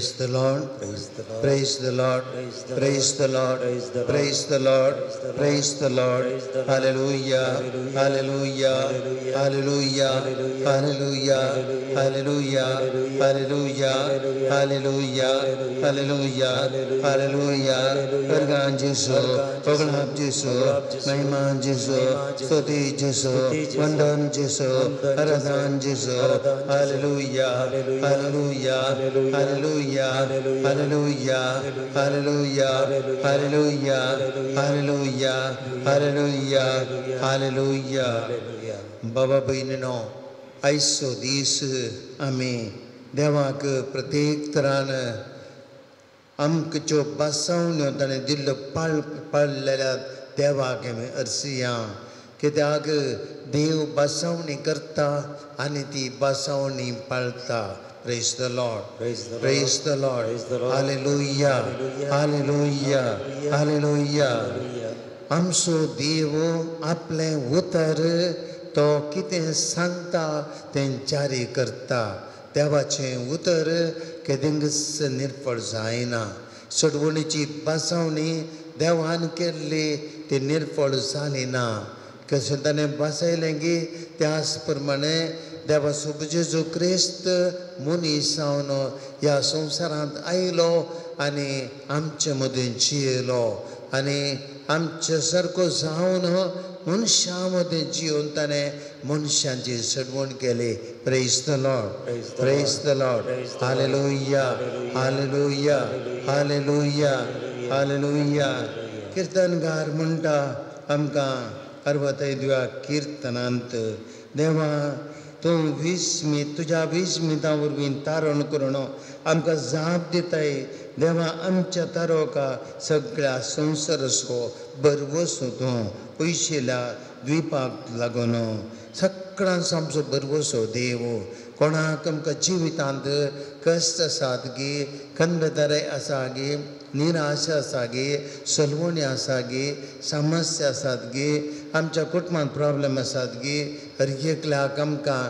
Praise the Lord. Praise the Lord. Praise the Lord. Praise the Lord. Praise the Lord. Hallelujah. Hallelujah. Hallelujah. Hallelujah. Hallelujah. Hallelujah. Hallelujah. Hallelujah. Hallelujah. वरगान जेसू, पगलाप जेसू, महिमान जेसू, स्तुति जेसू, वंदन जेसू, आराधन जेसू. Hallelujah. Hallelujah. Hallelujah. Hallelujah. Hallelujah. Hallelujah. Hallelujah. Hallelujah. Hallelujah. बाबा भयणीनो, आयचो दीस आमी देवाक प्रत्येक तरान आमकां ज्यो बसावण्यो ताणें दिल्ल्यो पाळलेल्या देवाक आमी अर्सिया. कित्याक देव बसावणी करता आनी ती बसावणी पाळता. Praise the Lord. Praise the Lord. Hallelujah. Hallelujah. Hallelujah. आमचो देव आपलें उतर तो कितें सांगता तें जारी करता. देवाचें उतर केदिंगच निर्फळ जायना. सोडवणीची बसावणी देवान केल्ली ती निर्फळ जाली ना. कशें ताणें बसयलें की त्याच प्रमाणे देवाचो जेजू क्रिस्त मनीस जावन ह्या संवसारांत आयलो आनी आमचे मदीं जियेलो आनी आमचे सारको जावन मनशां मदीं जिवन ताणें मनशांची सडवण केली. Praise the Lord. Praise the Lord. Hallelujah. Hallelujah. Hallelujah. Hallelujah. किर्तनगार म्हणटा आमकां अर्वतयद्व्या किर्तनांत, देवा तूं विस्मीत तुज्या विस्मिता वरवीं तारण करून आमकां जाप दिताय. देवा आमच्या तारोका सगळ्या संवसाराचो भरवसो तूं पयशिल्या द्विपाक लागून सगळ्यांचो आमचो भरवसो देव. कोणाक आमकां जिवितांत कश्ट आसात गी, खंडदाराय आसा गी, निराशा आसा गी, सलवणी आसा गी, समस्या आसात गी, आमच्या कुटुंबांत प्रॉब्लम आसात गी, हर एकल्याक आमकां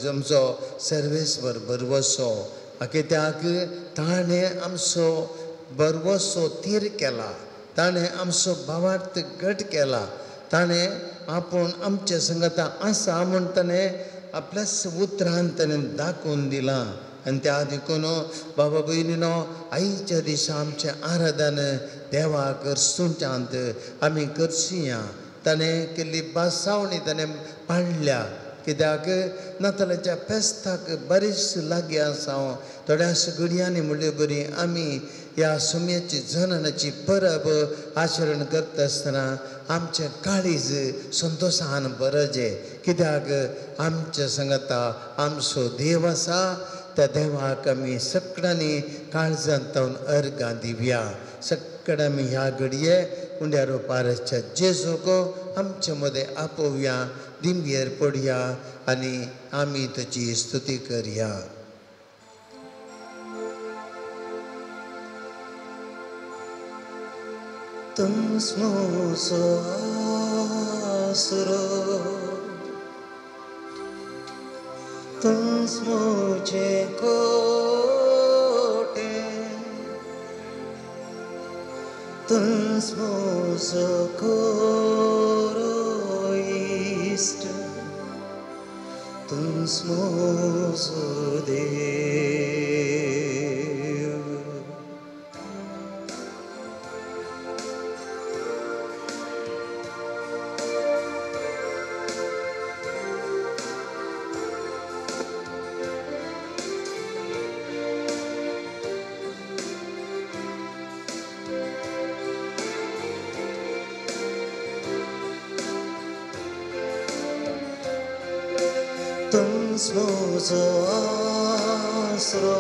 आमचो सर्वेस्वर भरवसो. कित्याक ताणें आमचो भरवसो थीर केला, ताणें आमचो भावार्थ घट केला, ताणें आपूण आमच्या संगता आसा म्हूण ताणें आपल्याच उतरान ताणें दाखोवन दिलां. आनी त्या देखून बाबा भयणीनो, आयच्या दिसा आमचें आराधन देवाक करसुंच्यांत आमी करचुया. ताणें केल्ली बसावणी ताणें पाळल्या. कित्याक नातालाच्या फेस्ताक बरीच लागीं आसा. हांव थोड्याच घडयांनी म्हणले बरी आमी ह्या सुम्याची जननाची परब आचरण करता आसतना आमचें काळीज संतोशान बरजें. कित्याक आमच्या संगता आमचो देव आसा. त्या देवाक आमी सगळ्यांनी काळजांत अर्गां दिवया. सगळ्या आमी ह्या घडये उंड्या रुपाराच्या जेजूक आमचे मदें आपोवया, दिमयेर पडया आनी आमी ताची स्तुती करया. तुमसो आसरो तुमचे कोटे तुमसो कोरो इश्ट तुमसो देव. तुमसो आसरो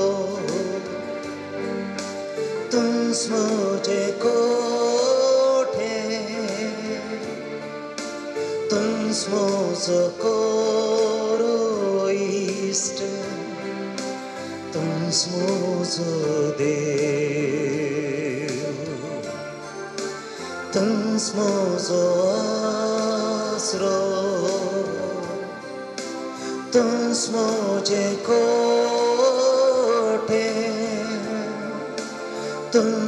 तुमचे कोठे तुमसो कोरो इश्ट तुमसो देव तुमसो आसरो तुमचे कोठे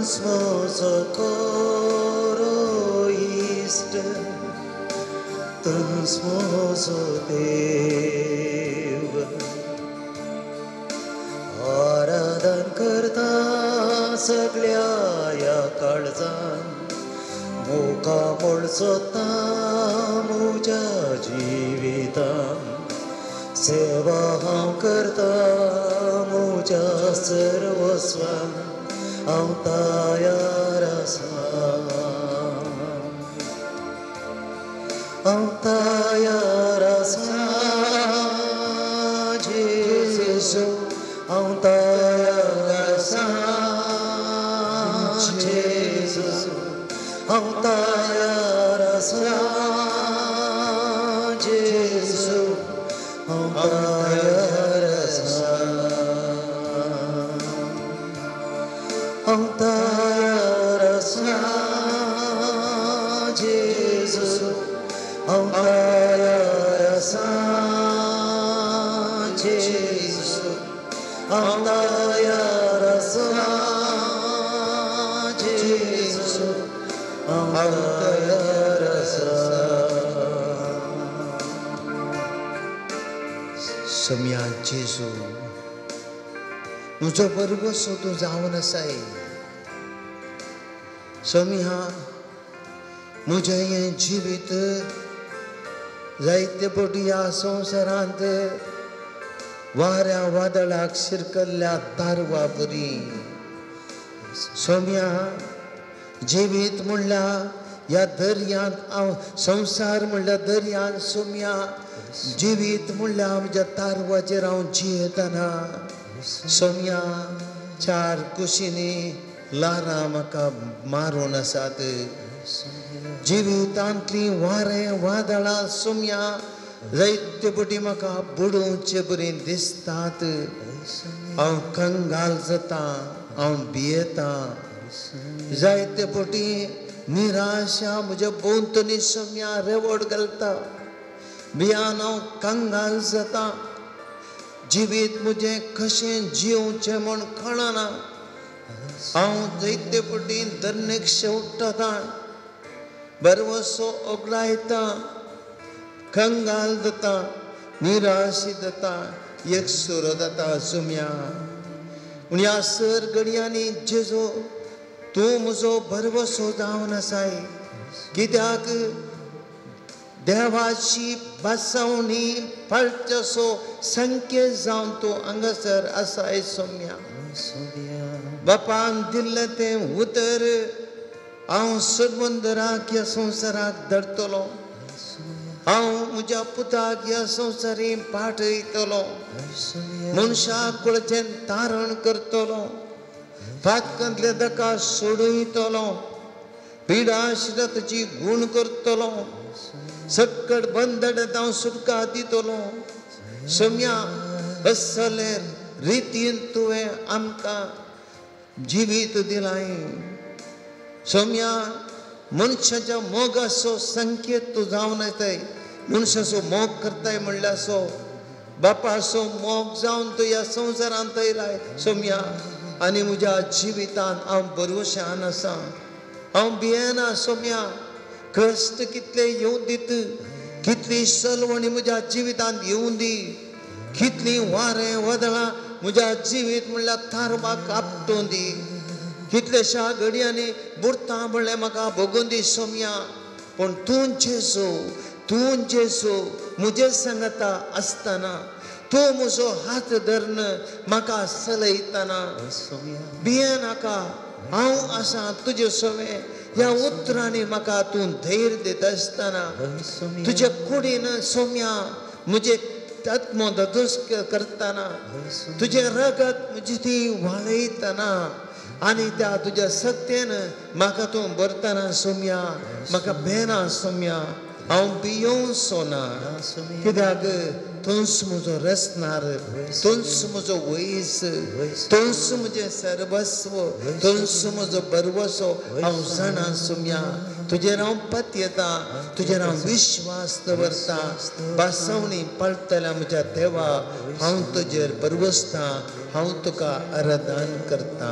तुंच म्हजो खरो इश्ट, तुंच म्हजो देव। आराधन करता सगळ्या ह्या काळजान, मुखा मोळ सोदता म्हज्या जिवितान, सेवा हांव करता म्हज्या सर्वस्वान, हांव तयार आसा, हांव तयार आसा जेजू, हांव तयार आसा जेजू, हांव तयार आसा जेजू, हांव तयार आसा, हांव तयार आसा जेजू, हांव तयार आसा जेजू, हांव तयार आसा जेजू, हांव तयार आसा। सोम्या जेजू, म्हजो भरवंसो तूं जावन आसाय। सोम्या, म्हजें हें जिवीत जायते फावटी ह्या संवसारांत वाऱ्या वादळाक शिरकल्ल्या तारवा बरी। सोम्या, जिवीत म्हणल्यार ह्या दर्यांत हांव, संवसार म्हणल्यार दर्यांत सोम्या, जिवीत म्हणल्यार म्हज्या तारवाचेर हांव जियेतना सोम्या, चार कुशींनी ल्हारां म्हाका मारून आसात। जिवितांतलीं वारें वादळां सोम्या जायते फावटी म्हाका बुडोवचे बरी दिसतात। हांव कंगाल जाता, हांव भियेतां, जायते फावटी निराशा म्हज्या भोंवतणी सोम्या रेवड घालता। भियान हांव कंगाल जाता, जिवीत म्हजें कशें जियोवचें म्हूण कळना। हांव जायते फावटी दर्नेक शेवटता, भरवंसो ओगडायता, कंगाल जाता, निराश जाता, एकसुरो जाता सोम्या। पूण ह्या सर घडयांनी जेजू तूं म्हजो भरवंसो जावन आसाय। कित्याक देवाची बसवणी पाळचेसो संकेत जावन तूं हांगासर आसाय सोम्या। बापान दिल्लें तें उतर हांव सरबंदराक ह्या संवसाराक धरतलो, हांव म्हज्या पुताक ह्या संवसारी पाठयतलो, मनशाक कुळचें तारण करतलो, फातकांतल्या ताका सोडयतलो, पिडा आशिल्ल्या ताची गूण करतलो, सक्कड बंदड्यांत हांव सुटका दितलो। सोम्या, असले रितीन तुवें आमकां जिवीत दिलाय। सोम्या, मनशाच्या मोगाचो संकेत तूं जावन येताय। मनशाचो मोग करताय म्हणल्यार बापाचो मोग जावन तूं ह्या संवसारांत येयलाय सोम्या। आनी म्हज्या जिवितांत हांव भरवंशान आसा, हांव भियेना सोम्या। कश्ट कितले येवं दीत, कितली सलवणी म्हज्या जिवितांत येवं दी, कितली वारें वादळां म्हज्या जिवीत म्हणल्यार थारवाक आपटूं दी, कितल्याश्या घडयांनी बुडटा म्हणल्यार म्हाका भोगून दी सोम्या। पूण तूं जेजू, तूं जेजू म्हजे सांगता आसतना, तूं म्हजो हात धरून म्हाका सलयतना, भियेनाका, हांव आसा तुजे सवें ह्या उतरांनी म्हाका तूं धैर्य दिता आसतना, तुज्या कुडीन सोम्या म्हजे आत्मो ददोस करतना, तुजें रगत म्हजी ती वाळयतना, आनी त्या तुज्या सत्तेन म्हाका तूं भरतना सोम्या, म्हाका भेना सोम्या, हांव भियोवचो ना। कित्याक तूंच म्हजो रचणार, तूंच म्हजो वैज, तूंच म्हजें सर्वस्व, तूंच म्हजो भरवंसो। हांव जाणा सोम्या, तुजेर हांव पतयेता, तुजेर हांव विश्वास दवरता। बासवणी पाळटल्या म्हज्या देवा, हांव तुजेर भरवसता, हांव तुका आराधन करता।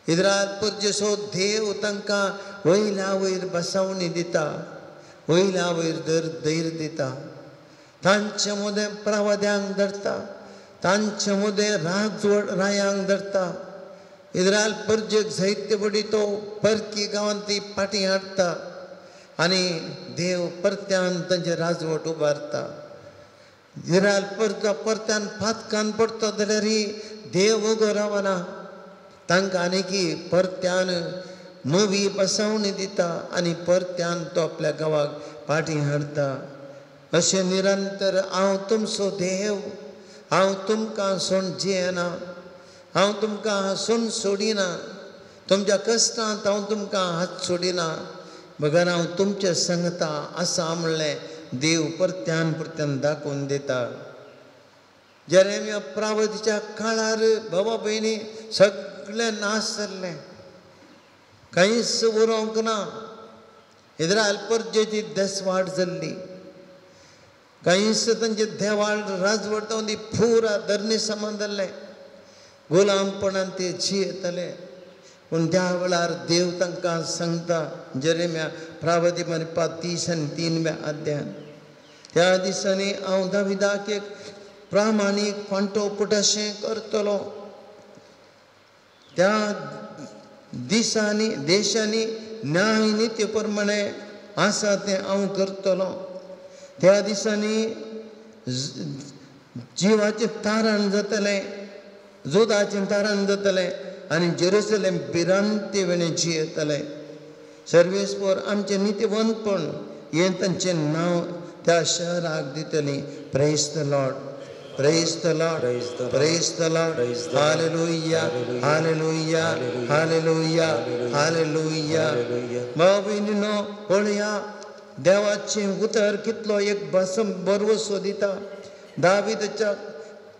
इजरायल परजेसो देव तांकां वयल्या वयर बसावणी दिता, वयल्या वयर धैर्य दिता, तांचे मदें प्रवाद्यांक धरता, तांचे मदें राजवट रायांक धरता. इजरायल परजेक जायते पडी तो परकी गांवांत ती फाटीं हाडटा आनी देव परत्यान तांचे राजवट उबारता. इजरायल परता परत्यान फातकान पडटा जाल्यार देव उगो रावना, तांकां आनीकी परत्यान नवी बसावणी दिता आनी परत्यान तो आपल्या गांवाक फाटीं हाडटा. अशें निरंतर हांव तुमचो देव, हांव तुमकां सोड जियेना, हांव तुमकां हांसून सोडिना, तुमच्या कश्टांत हांव तुमकां हात सोडिना, बगर हांव तुमचे संगता आसा म्हणलें देव परत्यान परत्यान दाखोवन दिता. जेरेमिया प्रावतीच्या काळार बाबा भयणी सगळें नाश जाल्लें, कांयच उरोंक ना. इजरायल परजेची देसवाट जाल्ली, कांयच तांचे देवाळ राजवट ती पुरा धरणी समान जाल्लें, गुलामपणान ते जियेताले. पूण त्या वेळार देव तांकां सांगता जेरेमिया प्रावती मारिपा 33 अध्याय, त्या दिसांनी हांव दाविदाक एक प्रामाणीक फांटो पुटाशें करतलो. त्या दिसांनी देशांनी न्याय निती प्रमाणे आसा तें हांव करतलो. त्या दिसांनी जिवाचें तारण जातलें, जोदाचें तारण जातलें आनी जेरुसलेम भिरांते वेळें जियेतलें. सर्वेस्पर आमचें नितीवंतपण हें तांचें नांव त्या शहराक दितलीं. Praise the Lord, praise the Lord, praise the Lord. Hallelujah, hallelujah, hallelujah, hallelujah. भाव भयणीनो, पळया देवाचें उतर कितलो एक बसम बरवसो दिता.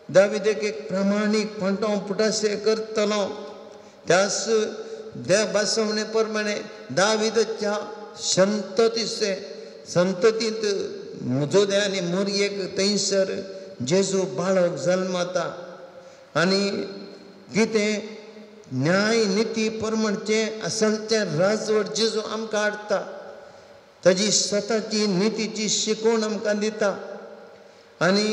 दाविदाक एक प्रामाणीक फांटो पुटाशे करतलो. त्यास देव बसवणे प्रमाणे दाविदाच्या संततीचे संततींत जोद्या आनी मोरयेक थंयसर जेजू बाळक जल्मता आनी कितें न्याय निती प्रमाणचें असलचें राजवट जेजू आमकां हाडटा. ताजी स्वताची नितीची शिकवण आमकां दिता आनी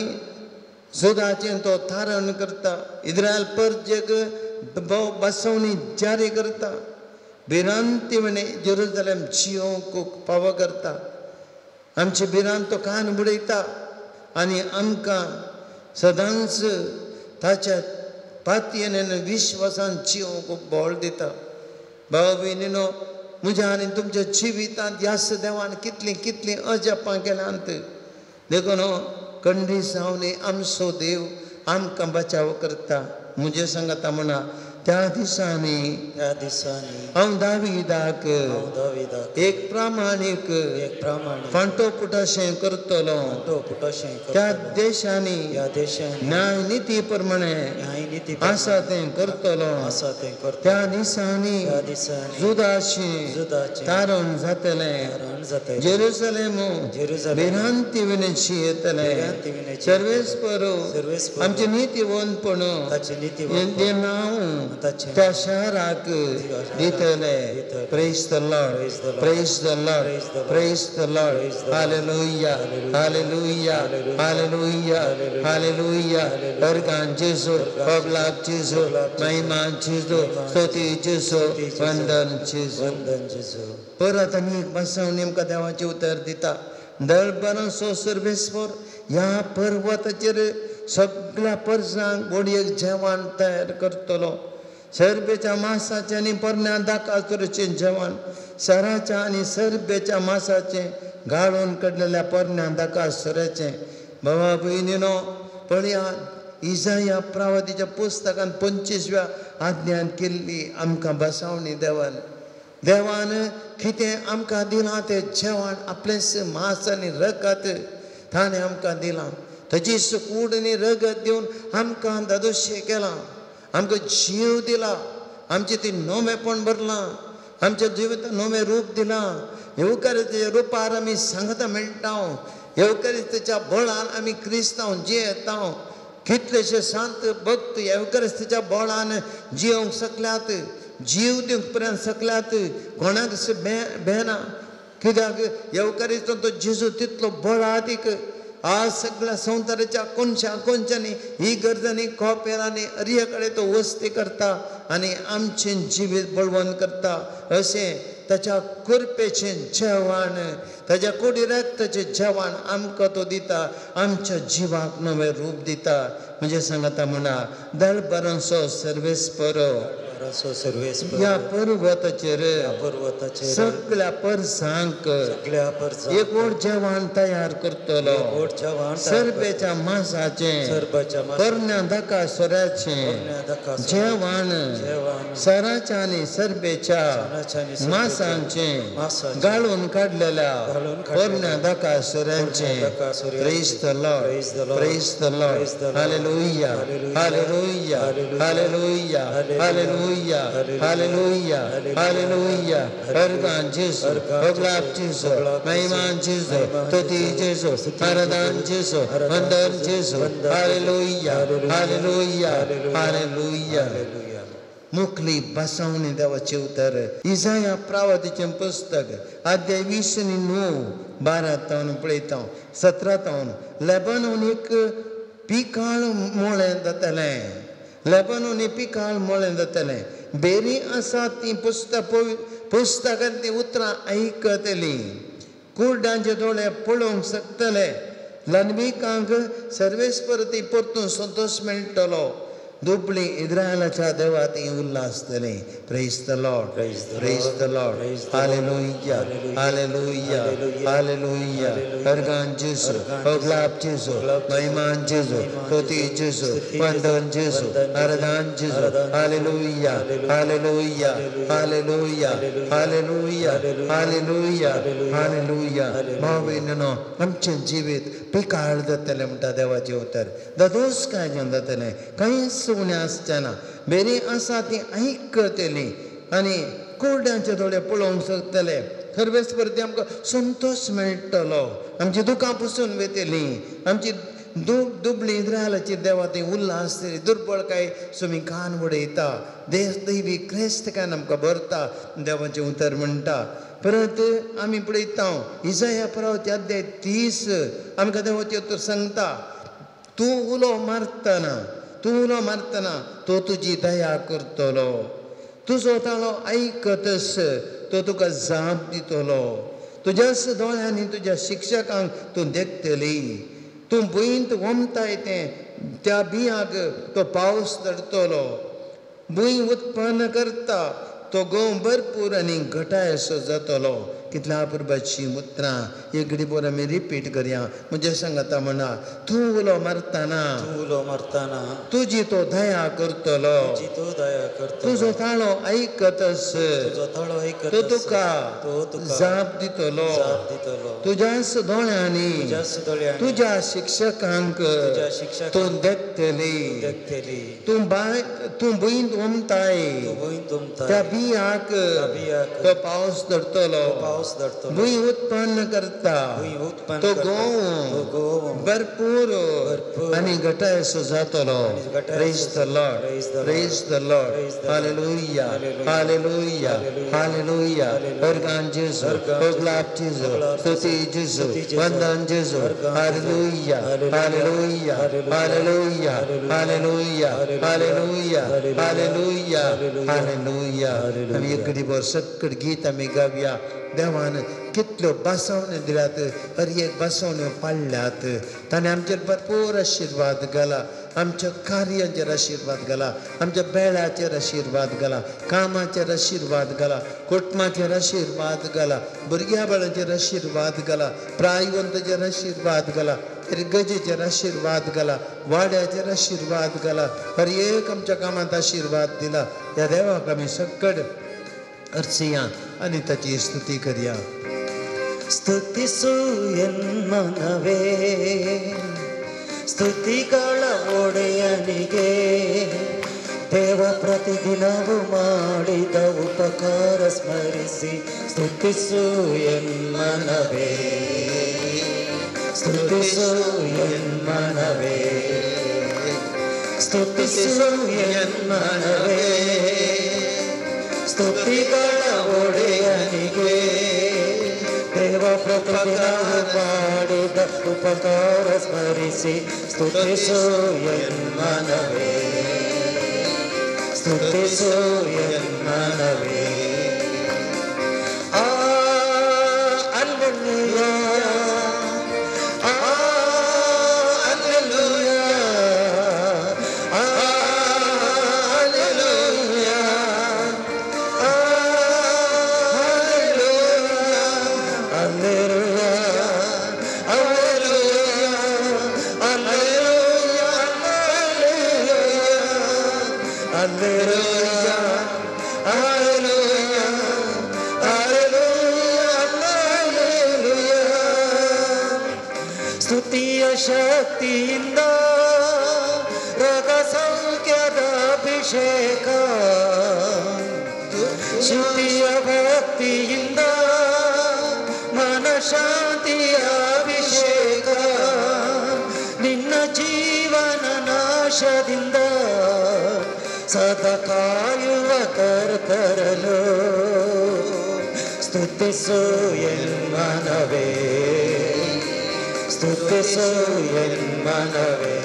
जोदाचें तो थारण करता. इजरायल परजेक बसवणी जारी करता, भिरांती म्हणे जेरुजलेम जियोंक पावो करता. आमची भिरांत तो कान बुडयता आनी आमकां सदांच ताच्या पातयेन विश्वासान जियोंक बळ दिता. भाव भयणीनो, म्हज्या आनी तुमच्या जिवितांत ह्याच देवान कितलीं कितलीं अजापां केल्यांत. देखून कंडिसांवनी आमचो देव आमकां बचाव करता. म्हजे सांगता म्हणा, त्या दिसांनी हांव दाविदाक एक प्रामाणीक फांटो पुटाशें करतलो. त्या देशांनी न्याय निती प्रमाणे आसा तें करतलो. त्या दिसांनी जुदाचें तारण जातलें, जेरुसलेम भिरांती विनची येतलें. सर्वेस्पर आमचें नितीवंतपण हें नांव त्या शहराक दितले. Praise the Lord, praise the Lord, praise the Lord. Hallelujah, hallelujah, hallelujah, hallelujah. Organ जेजू, पबलाक जेजू, महिमा जेजू, स्तुती जेजू, वंदन जेजू. परत आनी एक बसाव नेमका देवाचें उतर दिता. दळबरांचो सर्वेस्पर ह्या पर्वताचेर सगळ्या परसांक गोडयेक जेवण तयार करतलो. सरबेच्या मासाचें आनी पोरण्या दाकासुराचें जेवण, सराच्या आनी सरबेच्या मासाचें गाळून काडलेल्या पोरण्या दाकासुराचें. बाबा भयणीनो, पळया इजाया प्रावतीच्या पुस्तकान 25व्या आज्ञान केल्ली आमकां बसावणी देवान. देवान कितें आमकां दिलां तें जेवण आपलेंच मास आनी रगत ताणें आमकां दिलां. ताची कूड आनी रगत दिवन आमकां दादोशें केलां, आमकां जीव दिला, आमचें ती नोमेपण भरलां, आमच्या जिवितांत नवें रूप दिलां. येवकाराच्या रुपार आमी सांगता मेळटा, येवकारिस्ताच्या बळान आमी क्रिस्तांव जियेता. कितलेशे शांत भक्त येवकारिस्ताच्या बळान जियोंक शकल्यात. जीव दिवंक पर्यंत सकल्यात कोणाक बेना कित्याक येवकारीचो तो जेजू तितलो बळादीक आज सगळ्या संवसाराच्या कोनशा कोनशांनी ही गरजांनी कोपेरांनी हरये कडेन तो वस्ती करता आनी आमचें जिवीत बळवंत करता. अशें ताच्या कृपेचें जेवण ताच्या कुडी रक्ताचें जेवण आमकां तो दिता, आमच्या जिवाक नवें रूप दिता. म्हणजे सांगता म्हणा दळबरांचो सर्वेस्पर ह्या पर्वताचेर सगळ्या परसांक एक वट जेवण तयार करतलो, सरबेच्या मासाचें परण्या धका सोऱ्याचें जेवण सराच्या आनी सरबेच्या मासांचें गाळून काडलेल्या परण्या धका सोऱ्याचें. Praise the Lord, praise the Lord, hallelujah, hallelujah, hallelujah, hallelujah, hallelujah, hallelujah. Organ जेजू, अगलाब जेजू, महिमान जेजू, तुती जेजू, आराधन जेजू, वंदन जेजू. Hallelujah, hallelujah, hallelujah. मुखली बसवणी देवाचें उतर. इजाया प्रावतीचें पुस्तक अध्याय 20 आनी 9 12 तावन पळयता 17 तावन. लेबनोन एक पिकाळ मोळें जातलें, लेबनोन पिकाळ मोळें जातलें. बेरी आसा ती पुस्तकांतलीं उतरां आयकतलीं, कुर्डांचे दोळे पळोवंक शकतले, ल्हानविकांक सर्वेस्पर ती परतून संतोश मेळटलो. दुबळी इस्रायलाच्या देवा ती उल्हासतली. Praise the Lord, praise the Lord, hallelujah, hallelujah, hallelujah. Organ जेजू, अगलाब जेजू, महिमान जेजू, तुती जेजू, वंदन जेजू, आराधन जेजू. Hallelujah, hallelujah, hallelujah, hallelujah, hallelujah, hallelujah. भाव भयणीनो, आमचें जिवीत पिकाळ जातलें म्हणटा देवाचें उतर. दादोस काय जातलें, कांयच उणें आसचें ना. बेरी आसा ती आयकतली आनी कुर्ड्यांचे दोळे पळोवंक शकतले. सर्वेस्पर ती आमकां संतोश मेळटलो, आमची दुकां पुसून वेतली, आमची दुबळी इस्रायलाची देवा ती उल्हासतली. दुर्बळ काय सुमी कान उडयता, देश दैवी क्रेस्त काय आमकां भरता देवाचें उतर म्हणटा. परत आमी पळयता इजाया प्रावती अध्याय 30 आमकां देवाचें उतर सांगता, तूं उलो मारतना, तूं उलो मारतना तो तुजी दया करतलो, तुजो ताळो आयकतस तो तुका जाप दितलो. तुज्याच दोळ्यांनी तुज्या शिक्षकांक तूं देखतली. तूं भुंयंत वमताय तें त्या बियांक तो पावस धरतलो. भूंय उत्पन्न करता तो गोंव भरपूर आनी घटाय असो जातलो. कितल्या पुरबाची उतरां एक घडी आमी रिपीट करया. म्हणजे सांगता म्हणा, तूं उलो मारतना, उलो मारतना तुजी तो दया करतलो, तुजो ताळो आयकतस तो तुका जाप दितलो. तुज्याच दोळ्यांनी तुज्या शिक्षकांक तूं देखतली. तूं तूं भुंयंत ओमताय त्या बियाक तो पावस धरतलो. भूंय उत्पन्न करता तो गोंव भरपूर आनी घटाय असो जातलो. Praise the Lord, praise the Lord, hallelujah, hallelujah, hallelujah. Organ जेजू, अगलाब जेजू, स्तुती जेजू, वंदन जेजू. Hallelujah, hallelujah, hallelujah, hallelujah, hallelujah, hallelujah, hallelujah. आमी एक घडी सकट गीत आमी गावया. देवान कितल्यो बसवण्यो दिल्यात, हर एक बसवण्यो पाडल्यात. ताणें आमचेर भरपूर आशिर्वाद घाला, आमच्या कार्यांचेर आशिर्वाद घाला, आमच्या बेळाचेर आशिर्वाद घाला, कामाचेर आशिर्वाद घाला, कुटुंबाचेर आशिर्वाद घाला, भुरग्या बाळांचेर आशिर्वाद घाला, प्रायवंताचेर आशिर्वाद घाला, गजेचेर आशिर्वाद घाला, वाड्याचेर आशिर्वाद घाला. हर एक आमच्या कामांत आशिर्वाद दिला. ह्या देवाक आमी सकट अर्चया आनी ताची स्तुती करया. ಸ್ತುತಿಸು ಎನ್ಮನವೇ, ಸ್ತುತಿಗಳ ಒಡೆಯನಿಗೆ, ದೇವ ಪ್ರತಿದಿನವೂ ಮಾಡಿದ ಉಪಕಾರ ಸ್ಮರಿಸಿ ಸ್ತುತಿಸು ಎನ್ಮನವೇ, ಸ್ತುತಿಸು ಎನ್ಮನವೇ, ಸ್ತುತಿಸು ಎನ್ಮನವೇ, ಸ್ತುತಿಗಳ ಒಡೆಯನಿಗೆ ದೇವ ಪ್ರತಿದಿನವೂ ಮಾಡಿದ ಉಪಕಾರ ಸ್ಮರಿಸಿ ಸ್ತುತಿಸು ಎನ್ಮನವೇ, ಸ್ತುತಿಸು ಎನ್ಮನವೇ. ಆ ಅಲ್ಲೆಲೂಯಾ, ಆ ಅಲ್ಲೆಲೂಯಾ, ಆ ಅಲ್ಲೆಲೂಯಾ, ಆ alleluia, alleluia, alleluia, alleluia, alleluia, alleluia, alleluia. ಸ್ತುತಿಯ ಶಕ್ತಿಯಿಂದ ರೋಗ ಸೌಖ್ಯದ ಅಭಿಷೇಕ, ಸ್ತುತಿಯ ಭಕ್ತಿಯಿಂದ ಮನಶಾಂತಿಯ ಅಭಿಷೇಕ, ನಿನ್ನ ಜೀವನ ನಾಶದಿಂದ ಸದಾ ಕಾಯುವ ಕರ್ತರನು ಸ್ತುತಿಸು ಎನ್ಮನವೇ, ಸ್ತುತಿಸು ಎನ್ಮನವೇ,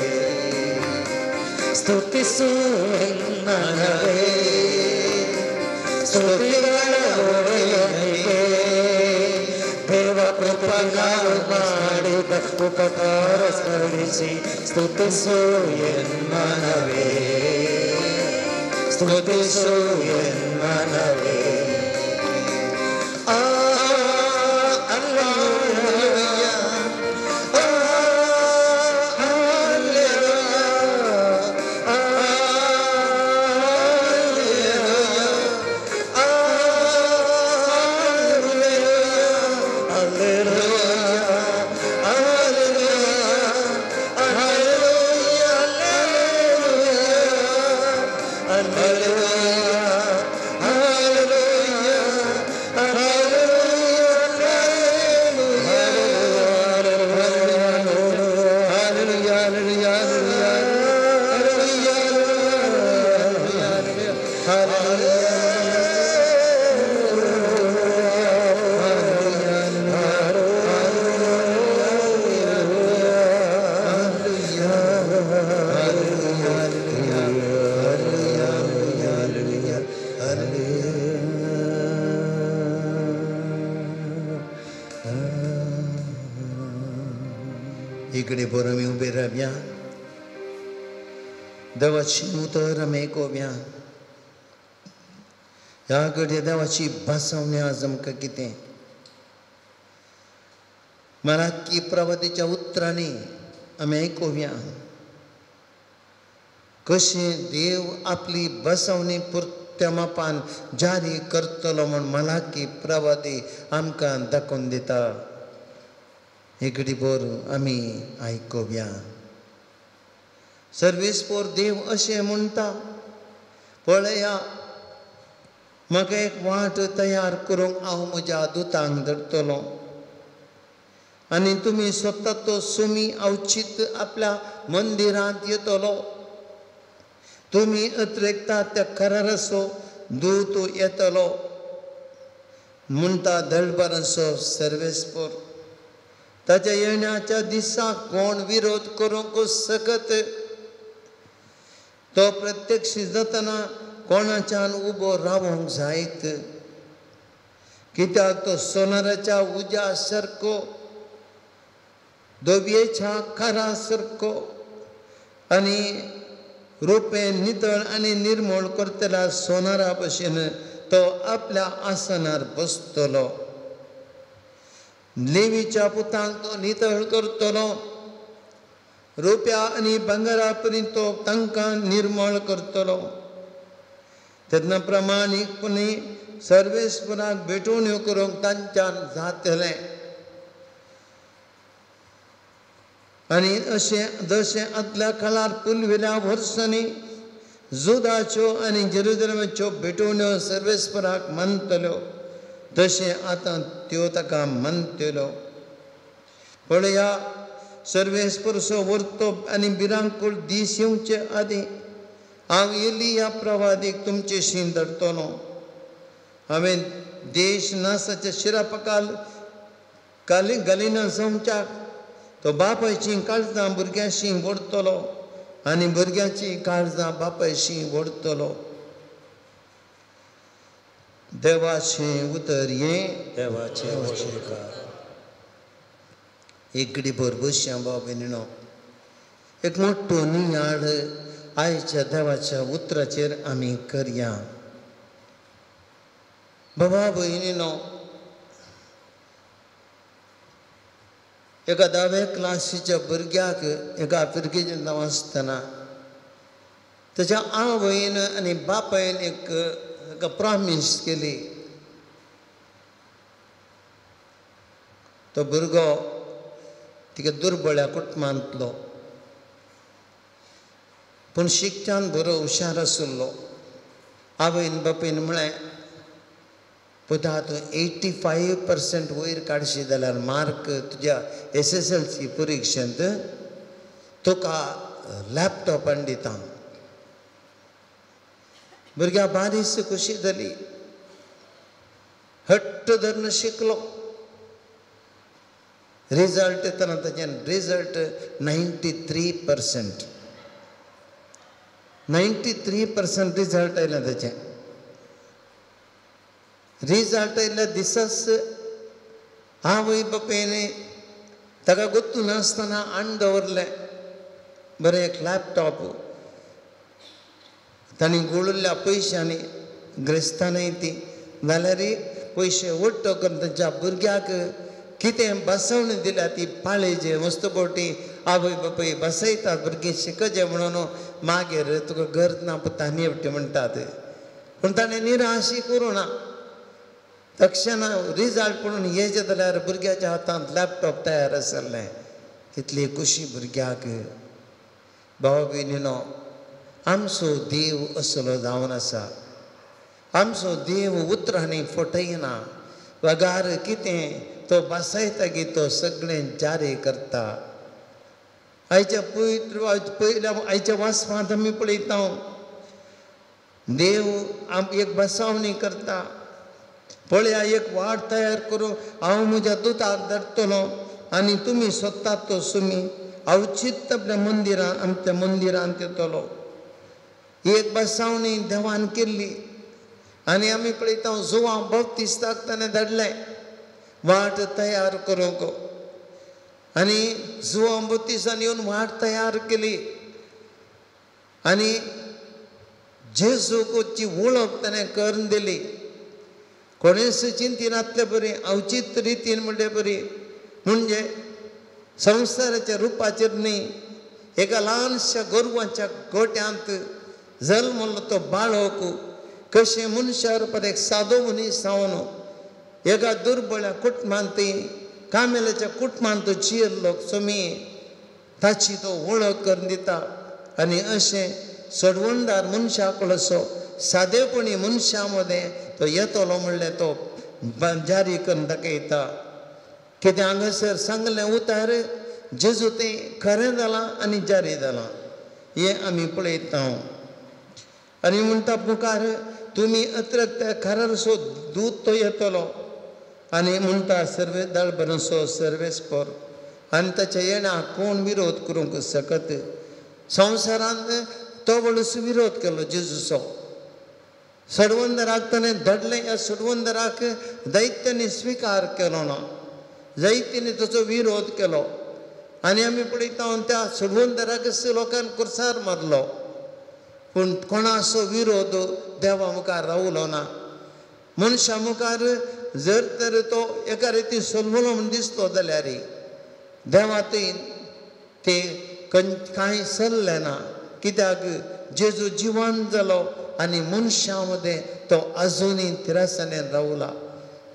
ಸ್ತುತಿಸು ಎನ್ಮನವೇ. ಸ್ತುತಿಗಳ ಒಡೆಯನಿಗೆ ದೇವ ಪ್ರತಿದಿನವೂ ಮಾಡಿದ ಉಪಕಾರ ಸ್ಮರಿಸಿ ಸ್ತುತಿಸು ಎನ್ಮನವೇ, ಸ್ತುತಿಸು ಎನ್ಮನವೇ. ಆ ಅಲ್ಲೆಲೂಯಾ, ಆ ಅಲ್ಲೆಲೂಯಾ, ಆ ಅಲ್ಲೆಲೂಯಾ, ಆ alleluia, alleluia, alleluia, alleluia, alleluia, इकडे बोर आमी उबे रावया, देवाची उतर आमी आयकोवया. ह्या घडये देवाची भासावणी आज आमकां कितें मराठी प्रवादीच्या उतरांनी आमी आयकोवया कशें देव आपली बसवणी पुरत्या मापान जारी करतलो म्हूण मलाकी प्रवादी आमकां दाखोवन दिता. एकडे बोर आमी आयकोवया. सर्वेस्पोर देव अशें म्हणटा, पळया म्हाका एक वाट तयार करूंक हांव म्हज्या दुतांक धरतलो आनी तुमी स्वता तो सुमी अवचीत आपल्या मंदिरांत येतलो. तुमी अत्रेकता त्या कराराचो दूत येतलो म्हणटा दळबारांचो सर्वेस्पोर. ताच्या येण्याच्या दिसा कोण विरोध करूंक शकत? तो प्रत्यक्ष जातना कोणाच्यान उबो रावंक जायत? कित्याक तो सोनाराच्या उज्या सारको, दोबयेच्या कारा सारको आनी रुपें नितळ आनी निर्मूळ करतल्या सोनारा भशेन तो आपल्या आसनार बसतलो. लेवीच्या पुतांक तो नितळ करतलो, रुप्या आनी भांगरा परी तो तांकां निर्मळ करतलो. तेन्ना प्रमाणीकपणी सर्वेस्पराक भेटवण्यो करूंक तांच्यान जातलें. आनी अशें जशें आदल्या काळार पुर्विल्ल्या वर्सांनी जुदाच्यो आनी जेरुजलेमाच्यो भेटवण्यो सर्वेस्पराक मानतल्यो तशें आतां त्यो ताका मानतल्यो. पळया सर्वेस्परचो वर्तो आनी भिरांकूळ दीस येवचे आदीं हांव एलिया प्रवादीक तुमचे शीं धाडटलो. हांवें देश नासाच्या शिरापकाल काली घालिना जावच्याक तो बापायचीं काळजां भुरग्यांशी व्हरतलो आनी भुरग्यांचीं काळजां बापायशी व्हरतलो. देवाचें उतर हें देवाचें उपकार. एक घडीभर बसया भाव भयणीनो, एक मोठो नियाळ आयच्या देवाच्या उतराचेर आमी करया. बाबा भयणीनो, एका धावे क्लासीच्या भुरग्याक एका फिरगेजेंत आसतना ताच्या आवयन आनी बापायन एक प्रॉमीस केली. तो भुरगो तिका दुर्बळ्या कुटुंबांतलो, पूण शिकच्यान बरो हुशार आशिल्लो. आवयन बापायन म्हळें, पुता तूं 85% वयर काडशी जाल्यार मार्क तुज्या SSLC परिक्षेंत तुका लॅपटॉप हाडून दिता. भुरग्या बारीस खोशी जाली, हट्ट धरून शिकलो. रिजल्ट येतना ताचें रिजल्ट 93%, 93% रिजल्ट आयलें ताचें. रिजल्ट आयिल्ल्या दिसाच आवय बापायन ताका गोत्तू नासतना हाडून दवरलें बरें एक लॅपटॉप. तांणी गोळिल्ल्या पयशांनी ग्रेस्तानय ती जाल्यार पयशे वट्ट करून तांच्या भुरग्याक कितें बसवणी दिल्या ती पाळेजे मस्त बोटी आवय बापूय बसयतात भुरगीं शिकचे म्हणून मागीर तुका गरज ना पुता नेवटी म्हणटात. पूण ताणें निराशी करूं ना. तक्षणा रिजल्ट पळोवन येयचें जाल्यार भुरग्याच्या हातांत लॅपटॉप तयार आसलें. इतली खुशी भुरग्याक. भाव भयणीनो, आमचो देव असलो जावन आसा. आमचो देव उतरांनी फटयना, वगार कितें तो बसयता की तो सगळें जारी करता. आयच्या पयल्या आयच्या वाचपांत आमी पळयता देव एक बसावणी करता. पळया एक वाट तयार करूं, हांव म्हज्या दुताक धाडटलो आनी तुमी सोदतात तो सुमी अवचित आपल्या मंदिरान आमच्या मंदिरांत येतलो. एक बसावणी देवान केल्ली आनी आमी पळयता जुवां बाप्तिस्ताक ताणें धाडलें वाट तयार करूंक. आनी जुवां बाप्तिस्तान येवन वाट तयार केली आनी जेजूची वळख ताणें करून दिली. कोणेच चिंतिनातले बरी अवचित रितीन म्हणले बरी, म्हणजे संवसाराच्या रुपाचेर न्ही, एका ल्हानशा गोरवांच्या गोट्यांत जल्मलो तो बाळक कशें मनशा रुपार एक सादो मनीस जावन एका दुर्बळ्या कुटुंबांत कामेल्याच्या कुटुंबांत जियेल्लो सोमी ताची तो वळख करून दिता. आनी अशें सोडवणदार मनशा कडसो सादेपणी मनशा मदें तो येतलो म्हणलें तो जारी करून दाखयता. कितें हांगासर सांगलें उतार जेजू तें खरें जालां आनी जारी जालां हें आमी पळयता. आनी म्हणटा मुखार तुमी अत्रक त्या खरारसो दूत तो येतलो आनी म्हणटा सर्वे दळबरसो सर्वेस्पर आनी ताच्या येण्याक कोण विरोध करूंक शकत. संवसारांत तो व्हडलो विरोध केलो जेजूचो. सडवंदराक ताणें धाडलें, ह्या सडवंदराक दैत्यांनी स्विकार केलो ना, जैत्यांनी ताचो विरोध केलो. आनी आमी पळयता त्या सडवंदराक लोकांक कुर्सार मारलो, पूण कोणाचो विरोध देवा मुखार रावलो ना. मनशा मुखार जर तर तो एका रितीन सोलवलो म्हूण दिसलो जाल्यार देवा थंय ते कांय सरलें ना. कित्याक जेजू जिवन जालो आनी मनशां मदें तो आजुनूय तिरासांनी रावला.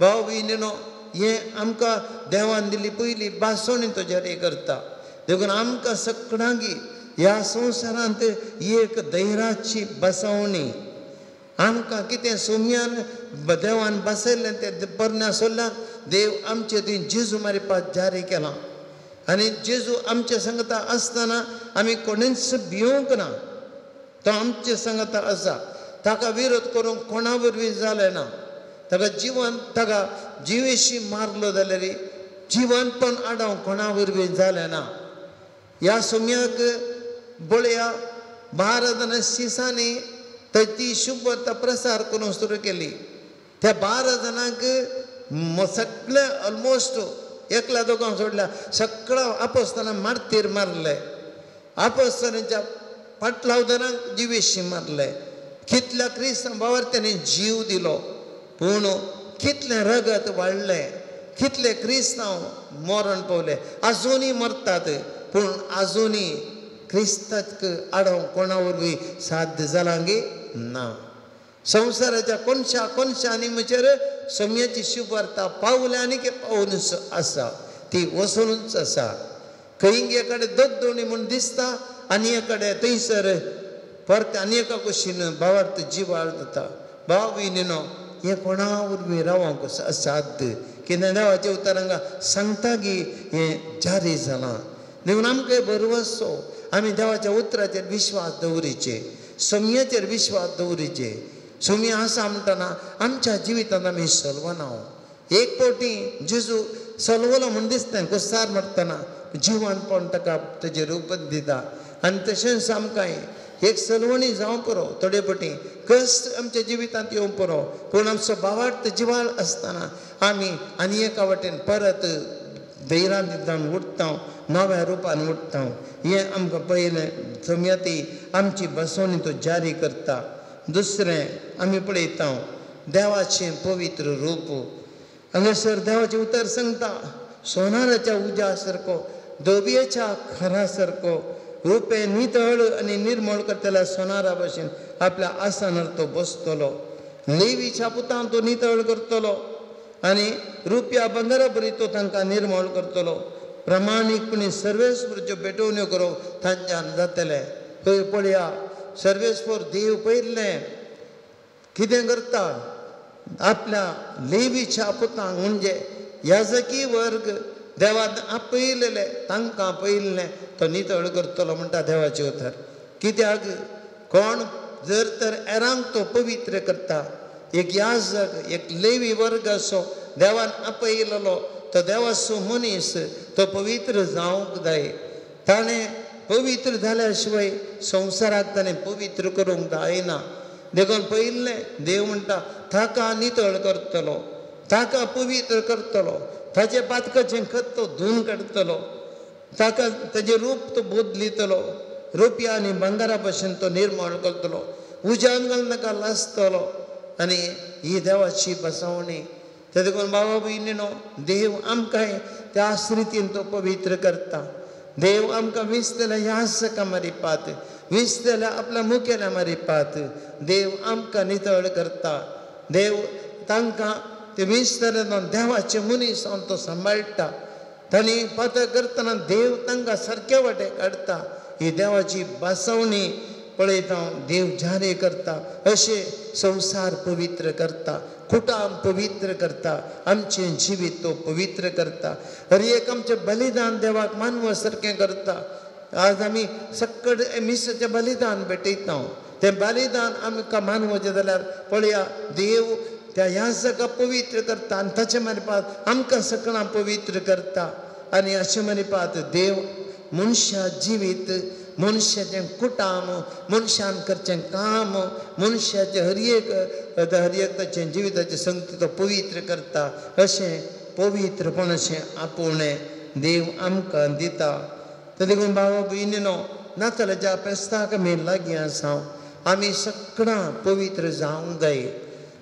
भाव भयणीनो, हें आमकां देवान दिल्ली पयली भासवणी तो जारी करता. देखून आमकां सगळ्यांक ह्या संवसारांत एक धैर्याची बसवणी आमकां कितें सोम्यान देवान बसयल्लें तें परण्या सोडल्यान देव आमचे थंय जेजू मारिपात जारी केलां. आनी जेजू आमचे सांगता आसतना आमी कोणेंच भिवंक ना, तो आमचे सांगता आसा. ताका विरोध करूंक कोणा वरवीं जालें ना. ताका जिवन ताका जिवेशी मारलो जाल्यार जिवनपण आडाव कोणा वरवीं जालें ना. ह्या सुम्याक बळया 12 जाणां शिसांनी ती शुभवार्ता प्रसार करूंक सुरू केली. त्या 12 जाणांक सगळे ऑलमोस्ट एकल्या दोगांक सोडल्या सगळ्या आपोस्ताना मारतीर मारले. आपोस्तानाच्या पाटलावदारांक जिवेशी मारले. कितल्या क्रिस्तांव भावार्थ्यांनी जीव दिलो, पूण कितलें रगत वाडलें, कितले क्रिस्तांव मरण पावले. आजुनूय मरतात, पूण आजुनूय क्रिस्ताक आडोवंक कोणा वरवीं साध्य जालां गे ना. संवसाराच्या कोनशा कोनशांनी म्हणचेर सम्याची शुभवार्ता पावल्या आनी पावूनच आसा, ती वसोनूच आसा. खंय एकडे दोन म्हूण दिसता आनी एकडे थंयसर परत आनी एका कुशीन भावार्थ जिवाळ जाता. भाव भयणीनो, हें कोणा वरवीं रावंक असाध्य. कितें देवाच्या उतरांक सांगता की हें जारी जालां. देखून आमकां भरवसो आमी देवाच्या उतराचेर विश्वास दवरिचे, सम्याचेर विश्वास दवरिचे. सुमी आसा म्हणटना आमच्या जिवितांत आमी सलवना. एक फावटी जेजू सलवलो म्हूण दिसता कुसार मरतना जिवनपण ताका तेजें रूप दिता. आनी तशेंच आमकां एक सलवणी जावं पुरो, थोडे फावटी कश्ट आमच्या जिवितांत येवंक पुरो, पूण आमचो भावार्थ जिवाळ आसतना आमी आनी एका वाटेन परत धैर्यान जावन उठता, नव्या रुपान उठता. हें आमकां पयलें सम्याती आमची बसवणी तो जारी करता. दुसरें आमी पळयता देवाचें पवित्र रूप. हांगासर देवाचें उतर सांगता सोनाराच्या उज्या सारको, धोबयेच्या खरा सारको, रुपें नितळ आनी निर्मळ करतल्या सोनारा भशेन आपल्या आसनार तो बसतलो. लेवीच्या पुतान तो नितळ करतलो आनी रुपया बंगारा बरी तो तांकां निर्मळ करतलो. प्रामाणीकपणी सर्वेस्वरच्यो भेटवण्यो करूंक तांच्यान जातलें. खंय पळया सर्वेस्वर देव पयलें कितें करता, आपल्या लेवीच्या पुतांक म्हणजे याजकी वर्ग देवान आपयलेले तांकां पयलें तो नितळ करतलो म्हणटा देवाचें उतर. कित्याक कोण जर तर एरांक तो पवित्र करता, एक याजक एक लेवी वर्ग असो देवान आपयलेलो तो देवाचो मनीस तो पवित्र जावंक जाय. ताणें पवित्र जाल्या शिवाय संवसाराक ताणें पवित्र करूंक जायना. देखून पयलें देव म्हणटा ताका नितळ करतलो, ताका पवित्र करतलो, ताचे पातकाचें खत तो धुवन काडटलो, ताका ताजें रूप तो बदलितलो, रुपया आनी भांगरा भशेन तो निर्मळ करतलो, उज्यान घालून ताका लासतलो. आनी ही देवाची बसवणी. ते देखून बाबा भयणीनो, देव आमकां त्याच रितीन तो पवित्र करता. देव आमकां विसतल्या यासका मारिपात, विसतल्या आपल्या मुखेल्या मारिपात देव आमकां नितळ करता. देव तांकां ते विसतले देवाचे मनीस जावन तो सांबाळटा. तांणी पातक करतना देव तांकां सारके वाटे काडटा. ही देवाची बसवणी पळयता, देव जारी करता. अशें संवसार पवित्र करता, कुटाम पवित्र करता, आमचें जिवीत तो पवित्र करता. हर एक आमचें बलिदान देवाक मानव सारकें करता. आज आमी सक्कड मिसाचें बलिदान भेटयता, तें बलिदान आमकां मानवचें जाल्यार पळया देव त्या याजका पवित्र करता आनी ताचे मारिपात आमकां सगळां पवित्र करता. आनी अशें मारिपात देव मनशा जिवीत, मनशाचें कुटाम, मनशान करचें काम, मनशाचें हर एक हर एक ताचें जिविताचें संगती तो पवित्र करता. अशें पवित्रपण अशें आपोवणें देव आमकां दिता. ते देखून भावा भयणीनो, नातालाच्या फेस्ताक आमी लागीं आसा, आमी सगळां पवित्र जावंक जाय.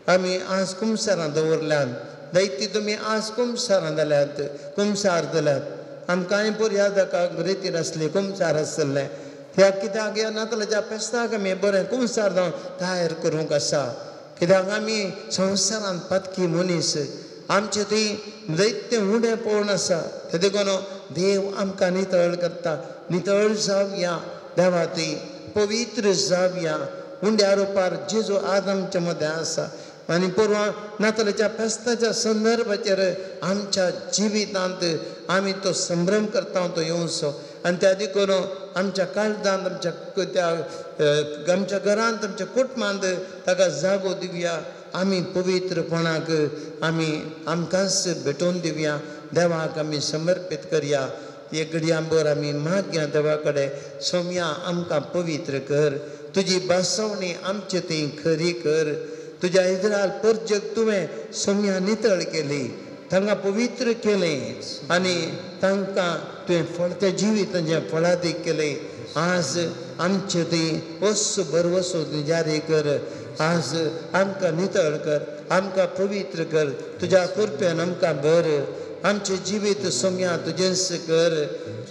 आमी आज कुमसारां दवरल्यात, जायती तुमी आज कुमसारां जाल्यात, कुमसार जाल्यात. आमकांय पुर्यादाक रितीर आसली कुमसार आसलें. त्या कित्याक ह्या नातालाच्या फेस्ताक आमी बरें कुमसार जावन तयार करूंक आसा. कित्याक आमी संवसारांत पातकी मनीस, आमचे थंय जायते उणें पळोवन आसा. ते देखून देव आमकां नितळ करता. नितळ जावया देवा थंय, पवित्र जावया. उंड्या रुपार जेजू आज आमच्या मदें आसा. आनी पोरवां नातालाच्या फेस्ताच्या संदर्भाचेर आमच्या जिवितांत आमी तो संभ्रम करता तो येवचो. आनी त्या देखून आमच्या काळजांत, आमच्या त्या आमच्या घरांत, आमच्या कुटुंबांत ताका जागो दिवया. आमी पवित्रपणाक आमी आमकांच भेटोवन दिवया, देवाक आमी समर्पीत करया. एक घडयांबर आमी मागया देवा कडेन, सोम्या आमकां पवित्र कर, तुजी बसवणी आमचे थंय खरी कर. तुज्या इस्रायल परजक तुवें सोम्या नितळ केली, तांकां पवित्र केलें आनी तांकां तुवें फळतें जिवीत तांचें फळादीक केलें. आज आमचे थंय वस्तू भरवसो जारी कर, आज आमकां नितळ कर, आमकां पवित्र कर, तुज्या कृपेन आमकां भर, आमचें जिवीत सोम्या तुजेंच कर.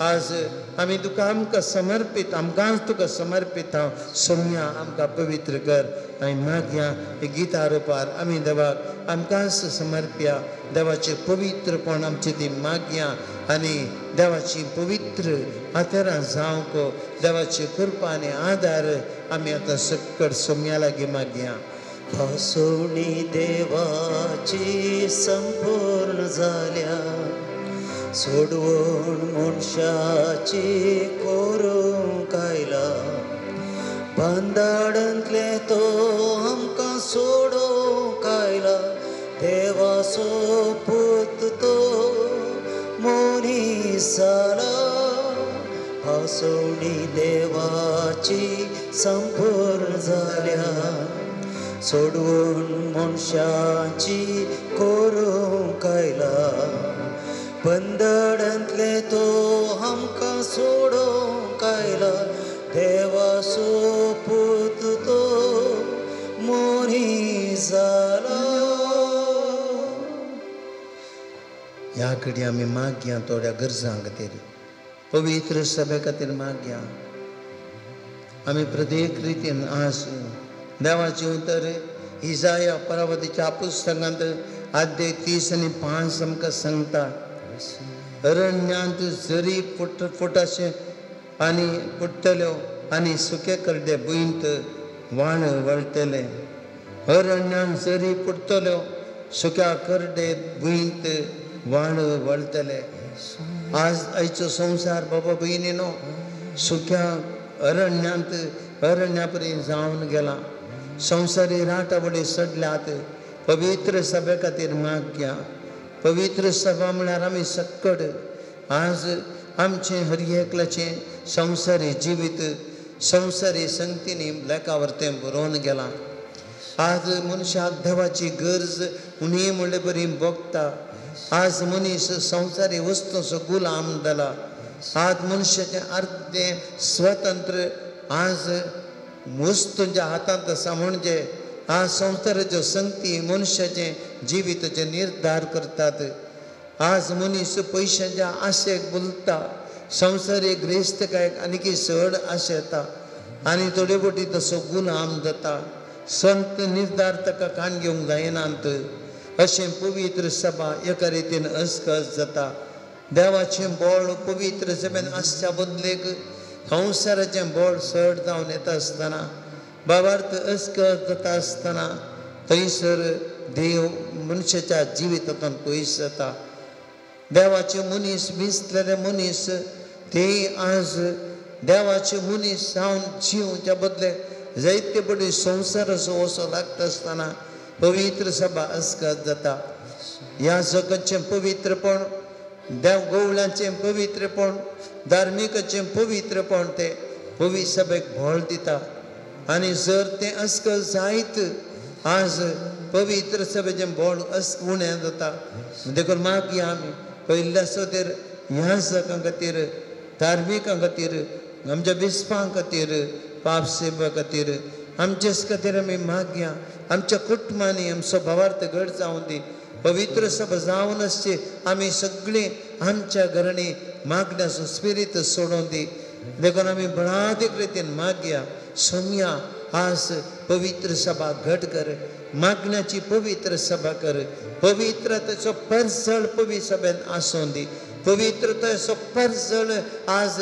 आज आमी तुका आमकां समर्पीत, आमकांच तुका समर्पीत हांव, सोम्या आमकां पवित्र कर. आनी मागया हे गिता रुपार आमी देवाक आमकांच समर्पया, देवाचें पवित्रपण आमचें ती मागया आनी देवाची पवित्र हातेरां जावंक देवाची कृपा आनी आदार आमी आतां सक्कड सोम्या लागीं मागया. भासोणी देवाची संपूर्ण जाल्या, सोडवण मनशाची करूंक आयला, बांदाडांतले तो आमकां सोडोवंक आयला, देवाचो पूत तो मनीस जाला. भासोणी देवाची संपूर्ण जाल्या, सोडवण मनशाची करूंक आयला, बंदडांतले तो आमकां सोडोवंक आयला, देवाचो पूत तो मनीस जाला. ह्या घडी आमी मागया थोड्या गरजां खातीर, पवित्र सभे खातीर मागया. आमी प्रत्येक रितीन आज देवाचें उतर इजाया परावतीच्या पुस्तकांत आद्य 30 आनी 5 आमकां सांगता, अरण्यांत जरी फुट फुटाशें आनी फुट्टल्यो आनी सुके करडे भुंयंत वाण वळटले. अरण्यांत जरी फुट्टल्यो सुक्या करडे भुंयंत वाण वळटले. आज आयचो संवसार बाबा भयणीनो सुक्या अरण्यांत अरण्या परी जावन गेला. संवसारी राटावळी सडल्यात. पवित्र सभे खातीर मागया. पवित्र सभा म्हळ्यार आमी सक्कड आज आमचें हर एकल्याचें संवसारी जिवीत संवसारी संगतींनी लेखावर तें बरोवन गेलां. आज मनशाक देवाची गरज उणी म्हणले बरी भोगता. आज मनीस संवसारी वस्तूंचो गुलाम जाला. आज मनशाचें अर्दें स्वतंत्र आज वस्तूंच्या हातांत आसा. म्हणजे आज संवसाराच्यो संगती मनशाचें जिविताचे निर्धार करतात. आज मनीस पयशांच्या आशेक बोलता, संवसारी ग्रेस्तकायक आनीक चड आशेता आनी थोडे बोटी तसो गुलाम जाता. संत निर्धार ताका कान घेवंक जायनात. अशें पवित्र सभा एका रितीन अस्कस जाता. देवाचें बळ पवित्र सभेन आसच्या बदलेक संवसाराचें बळ चड जावन येता आसतना, बाबार्थ अस्कस जाता आसतना थंयसर देव मनशाच्या जिवितांतल्यान पयस जाता. देवाचे मनीस विसलेले मनीस ते आज देवाचे मनीस जावन जिवच्या बदले जायते पडी संवसाराचो वसो लागता आसतना पवित्र सभा अस्कत जाता. ह्या जगाचें पवित्रपण, देव गवळ्यांचें पवित्रपण, धार्मिकाचें पवित्रपण तें पवित्र सभेक भळ दिता. आनी जर तें अस्कत जायत आज पवित्र सभेचें बळ अस उणें जाता. देखून मागया आमी पयल्या सोतेर ह्या जगां खातीर, धार्मिकां खातीर, आमच्या बिस्पां खातीर, पाप सेवा खातीर, आमचेच खातीर आमी मागया. आमच्या कुटुंबांनी आमचो भावार्थ घड जावन दी, पवित्र सभा जावन आसची. आमी सगळीं आमच्या घरांनी मागण्याचो स्पिरीत सोडून दी. देखून आमी बळादीक रितीन मागया, सोमया आज पवित्र सभा घट कर, मागण्याची पवित्र सभा कर. पवित्रतेचो परजळ पवित्र सभेन आसून दी. पवित्रतेचो परजळ आज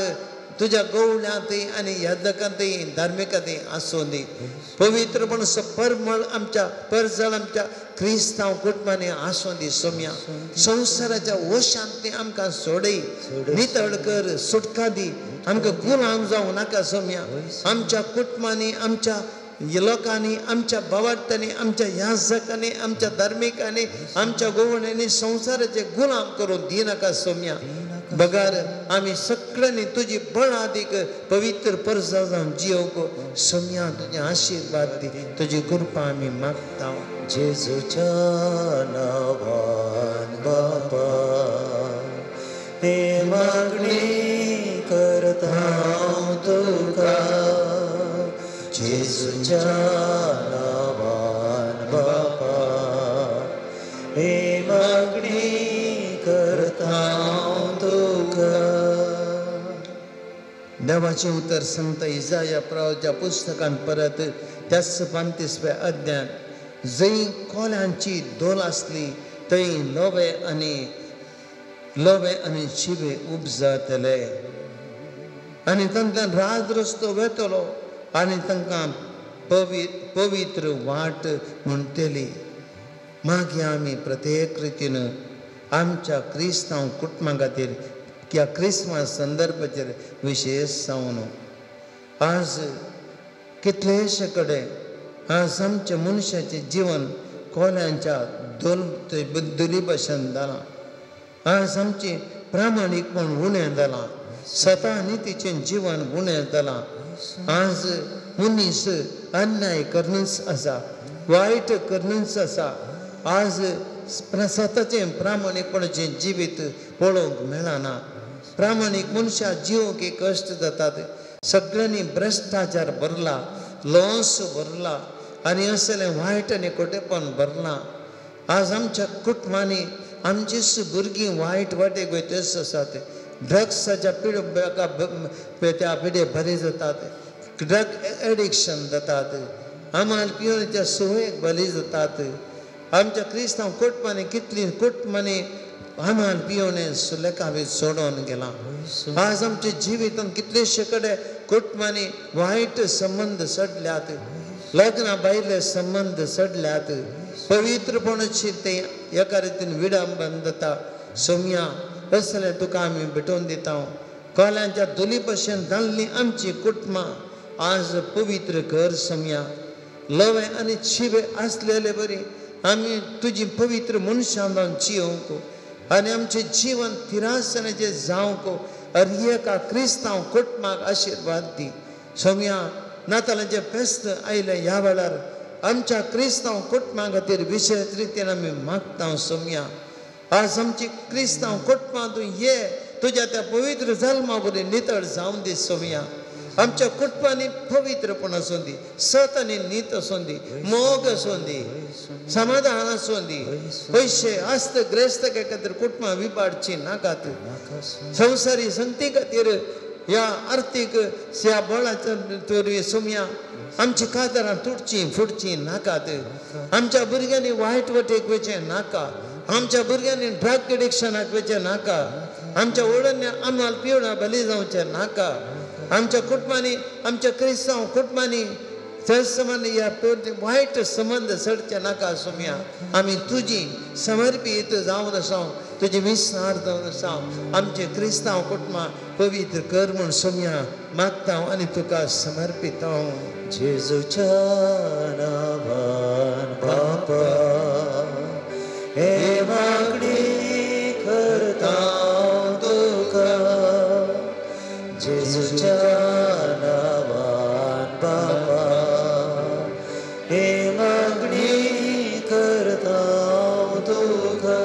तुज्या गवळ्यांतय आनी यादकांतय धार्मिकांतय आसून दी. पवित्रपण परमळ आमच्या परजळ आमच्या क्रिस्तांव कुटुंबांनी आसून दी. सोम्या संवसाराच्या वशांत आमकां सोडय, नितळ कर, सुटका दी. आमकां गुलाम जावं नाका सोम्या. आमच्या कुटुंबांनी, आमच्या लोकांनी, आमच्या भावार्थांनी, आमच्या याजकांनी, आमच्या धार्मिकांनी, आमच्या गोवण्यांनी संवसाराचे गुलाम करून दिनाका सोम्या. बगर आमी सगळ्यांनी तुजी बळादीक पवित्र परसा जावन जियोवंक सोम्या तुजे आशिर्वाद दी, तुजी कृपा आमी मागता. जेजूच्या नांवान बापा हे मागणी करता हांव तुका, जेजूच्या नांवान बापा हे मागणी करता हांव तुका. देवाचें उतर सांगता इजाया प्रवाच्या पुस्तकान परत त्याच 35व्या अध्यायांत, जंय कोल्यांची दोल आसली थंय लोवे आनी शिवे उपजातले आनी तांकां राज रस्तो वेतलो आनी तांकां पवित्र वाट म्हणटली. मागीर आमी प्रत्येक रितीन आमच्या क्रिस्तांव कुटुंबा खातीर ह्या क्रिस्मस संदर्भाचेर विशेश जावन आज कितलेशे कडेन आज आमच्या मनशाचें जिवन कोल्यांच्या दोली भशेन जालां. आज आमचें प्रामाणीकपण उणें जालां, सता नितीचें जिवन उणें जालां. आज मनीस अन्याय करणूच आसा, वायट करणूच आसा. आज स्वताचें प्रामाणीकपणाचें जिवीत पळोवंक मेळना. प्रामाणीक मनशां जिवंक कश्ट जातात. सगळ्यांनी भ्रश्टाचार भरला, लॉस भरला आनी असलें वायट आनी खोटेपण भरलां. आज आमच्या कुटुंबांनी आमचीच भुरगीं वायट वाटेक वयतच आसात. ड्रग्साच्या त्या पिडे बरे जातात, ड्रग एडिक्शन जातात, आमाल पिवण्याच्या संवयेक बली जातात. आमच्या क्रिस्तांव कुटुंबांनी कितलीं कुटुंबांनी आमाल पिवणे लेखावी सोडून गेलां. आज आमच्या जिवितांत कितलेशे कडेन कुटुंबांनी वायट संबंद सडल्यात, लग्ना भायले संबंद सडल्यात. पवित्रपणाची ते एका रितीन विडंबन जाता. सोम्या असलें तुका आमी भेटोवन दिता. कोल्यांच्या दोली भशेन जाल्लीं आमचीं कुटुंबां आज पवित्र कर सोम्या. लवे आनी शिवे आसलेले बरी आमी तुजी पवित्र मनशां जावन जियोवंक आनी आमचें जिवन तिरासनाचें जावंक अर एका क्रिस्तांव कुटुंबाक आशिर्वाद दी सोम्या. नातालांचें फेस्त आयलें ह्या वेळार आमच्या क्रिस्तांव कुटुंबा खातीर विशेश रितीन आमी मागता सोम्या. आज आमची क्रिस्तांव कुटुंबां तूं ये तुज्या त्या पवित्र जल्मा वरवीं नितळ जावन दी सोम्या. आमच्या कुटुंबांनी पवित्रपण आसूं दी, सत आनी नीत आसूं दी, मोग आसूं दी, समाधान आसूं दी. पयशे आस्त ग्रेस्त खातीर कुटुंबां विबाडची नाकात. संवसारी संगती खातीर ह्या आर्थीक ह्या बळाच्या वरवीं सोम्या आमची कातरां तुटचीं फुटचीं नाकात. आमच्या भुरग्यांनी वायट वटेक वचचें नाका. आमच्या भुरग्यांनी ड्रग एडिक्शनाक वचचें नाका. आमच्या ओडण्या आमाल पिवणा बली जावचें नाका. आमच्या कुटुंबांनी, आमच्या क्रिस्तांव कुटुंबांनी समान ह्या वायट संबंद सडचे नाका सोम्या. आमी तुजी समर्पीत जावन आसा, तुजी विस्तार जावन आसा. आमचे क्रिस्तांव कुटुंबां पवित्र कर म्हूण सोम्या मागता आनी तुका समर्पिता. जेजूच्या नांवान बापा हे मागणी करता तुका, जेजूच्या नांवान बापा हे मागणी करता तुका.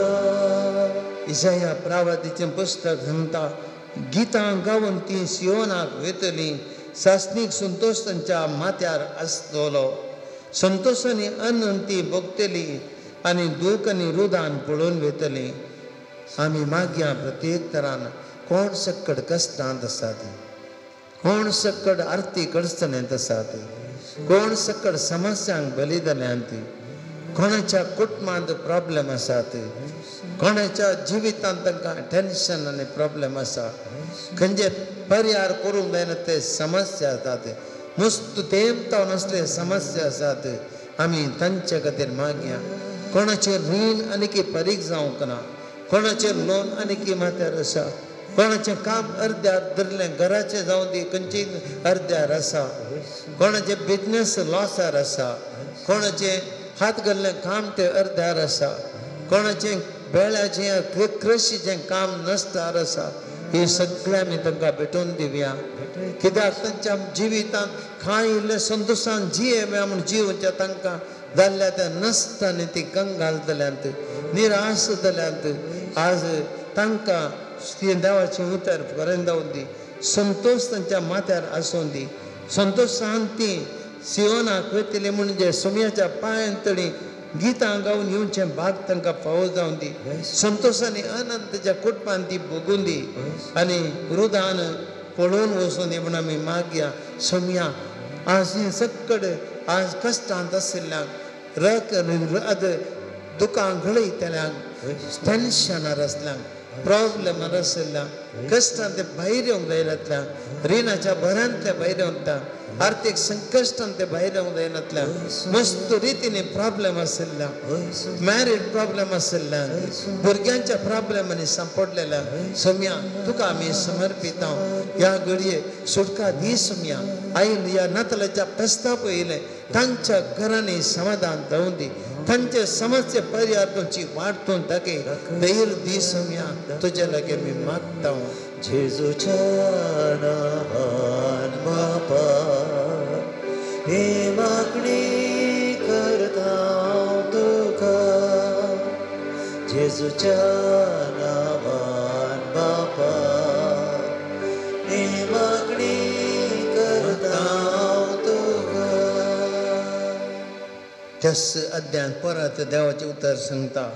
इजाया प्रावादीचें पुस्तक सांगता, गितां गावन ती सियोनाक वेतली, सासणीक संतोश तांच्या माथ्यार आसतलो. संतोशांनी अनंत ती भोगतली आनी दूख आनी रुदान पळोवन वेतली. आमी मागया प्रत्येक तरान कोण सक्कड कश्टांत आसात, कोण सक्कड आर्थीक अडचणेंत आसात, कोण सक्कड समस्यांक बली जाल्यांत, कोणाच्या कुटुंबांत प्रॉब्लेम आसात, कोणाच्या जिवितांत तांकां टेन्शन आनी प्रॉब्लेम आसा, खंयचे परिहार करूंक जायना ते समस्या आसात, नुस्त तेंपता नासले समस्या आसात. आमी तांचे खातीर मागया. कोणाचेर रीण आनी की परीक जावंक ना, कोणाचेर लोन आनी की माथ्यार आसा, कोणाचें काम अर्द्यार धरलें, घराचें जावं दी खंयचेय अर्द्यार आसा, कोणाचें बिजनेस लॉसार आसा, कोणाचें हात घाल्लें काम तें अर्द्यार आसा, कोणाचें बेळाचें कृशीचें काम नश्टार आसा. हे सगळें आमी तांकां भेटोवन दिवया. कित्याक तांच्या जिवितांत कांय इल्लें संतोशान जियेवया म्हूण जिवच्या तांकां जाल्ल्या त्या नश्टांनी ती कंगाल जाल्यांत, निराश जाल्यांत. आज तांकां ती देवाचें उतर करून जावं दी, संतोश तांच्या माथ्यार आसूं दी, संतोशान ती सियोनाक वयतली म्हणजे सोम्याच्या पांयां तडी गितां गावन येवचें भाग तांकां फावो जावं दी. संतोशांनी अनंतच्या कुटुंबान ती भोगून दी आनी रुदान पळोवन वचून दी म्हूण आमी मागया. सोम्या आज हें सगळे आज कश्टांत आशिल्ल्यांक, रक दुकां घडयतल्यांक, टेन्शनार आसल्यांक, प्रॉब्लेमार आशिल्ल्यांक, कश्टान ते भायर येवंक जायनातल्यांक, रिणाच्या भरांतले भायर येवंक, आर्थीक संकश्टान ते भायर येवंक जायनातल्यांक, मस्त रितीने प्रॉब्लेम आशिल्ल्यांक, मॅरीड प्रॉब्लेम आशिल्ल्यांक, भुरग्यांच्या प्रॉब्लेमांनी सांपडलेल्या सोम्या तुका आमी समर्पिता. ह्या घडये सुटका दी सोम्या. आयल ह्या नातलाच्या फेस्ता पयलें तांच्या घरांनी समाधान जावं दी, तांचे समस्ये पर्याय तुमची वाट तूं दाखय, धैर्य दी सोम्या. तुज्या लागीं आमी मागता. जेजूच्या नांवान बापा ही मागणी करता तुका, जेजूच्या नांवान बापा ही मागणी करता तुका. त्याच अध्यान परत देवाचें उतर सांगता.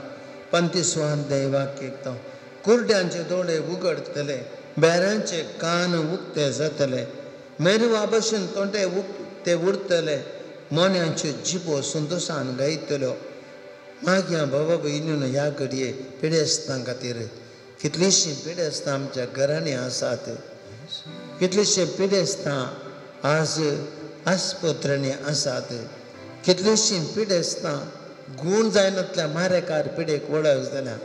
35वो अध्याय वाक्य एकता. कुरड्यांचे दोळे उगडतले, बेऱ्यांचे कान उक्ते जातले, मेरवा भशेन तोंडे उक्ते उरतले, मोन्यांच्यो जिबो संतोशान गायतल्यो. मागीर बाबा भयणीन ह्या घडये पिडेस्तां खातीर कितलींशीं पिडेस्तां आमच्या घरांनी आसात, कितलींशीं पिडेस्तां आज आस्पत्र्यांनी आसात, कितलींशीं पिडेस्तां गूण जायनातल्या मारेकार पिडेक वळख जाल्या.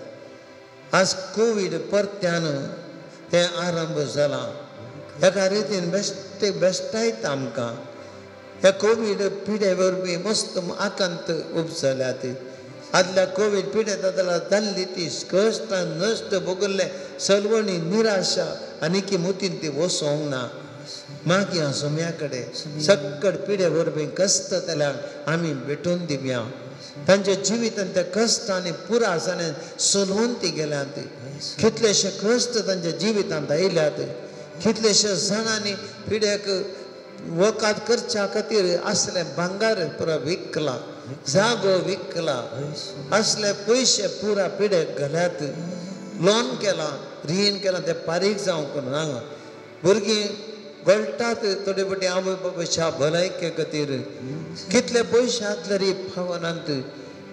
आज कोवीड परत्यान तें आरंभ जाला. एका रितीन बेश्टे बेश्टायता आमकां. ह्या कोवीड पिडे वरवीं मस्त आकांत उपजल्यात. आदल्या कोवीड पिडे जाल्यार जाल्ली ती कश्ट नश्ट भोगल्ले सलवणी निराशा आनी की मुतीन ती वसोंक ना. मागीर सोम्या कडेन सक्कड पिडे वरवीं कश्ट जाल्यांक आमी भेटोवन दिवया. तांच्या जिवितांत त्या कश्ट आनी पुरासांनी सलवून ती गेल्यात. कितलेशे कश्ट तांच्या जिवितांत आयल्यात. कितलेशे जाणांनी पिड्याक वकात करच्या खातीर असलें भांगार पुरा विकला, जागो विकला, असले पयशे पुरा पिड्याक घाल्यात, लोन केलां, रीण केलां, तें फारीक जावंक ना. भुरगीं गळटात थोडे फावटी आवय बापायच्या भलायके खातीर. कितले पयशे आसले फावनात,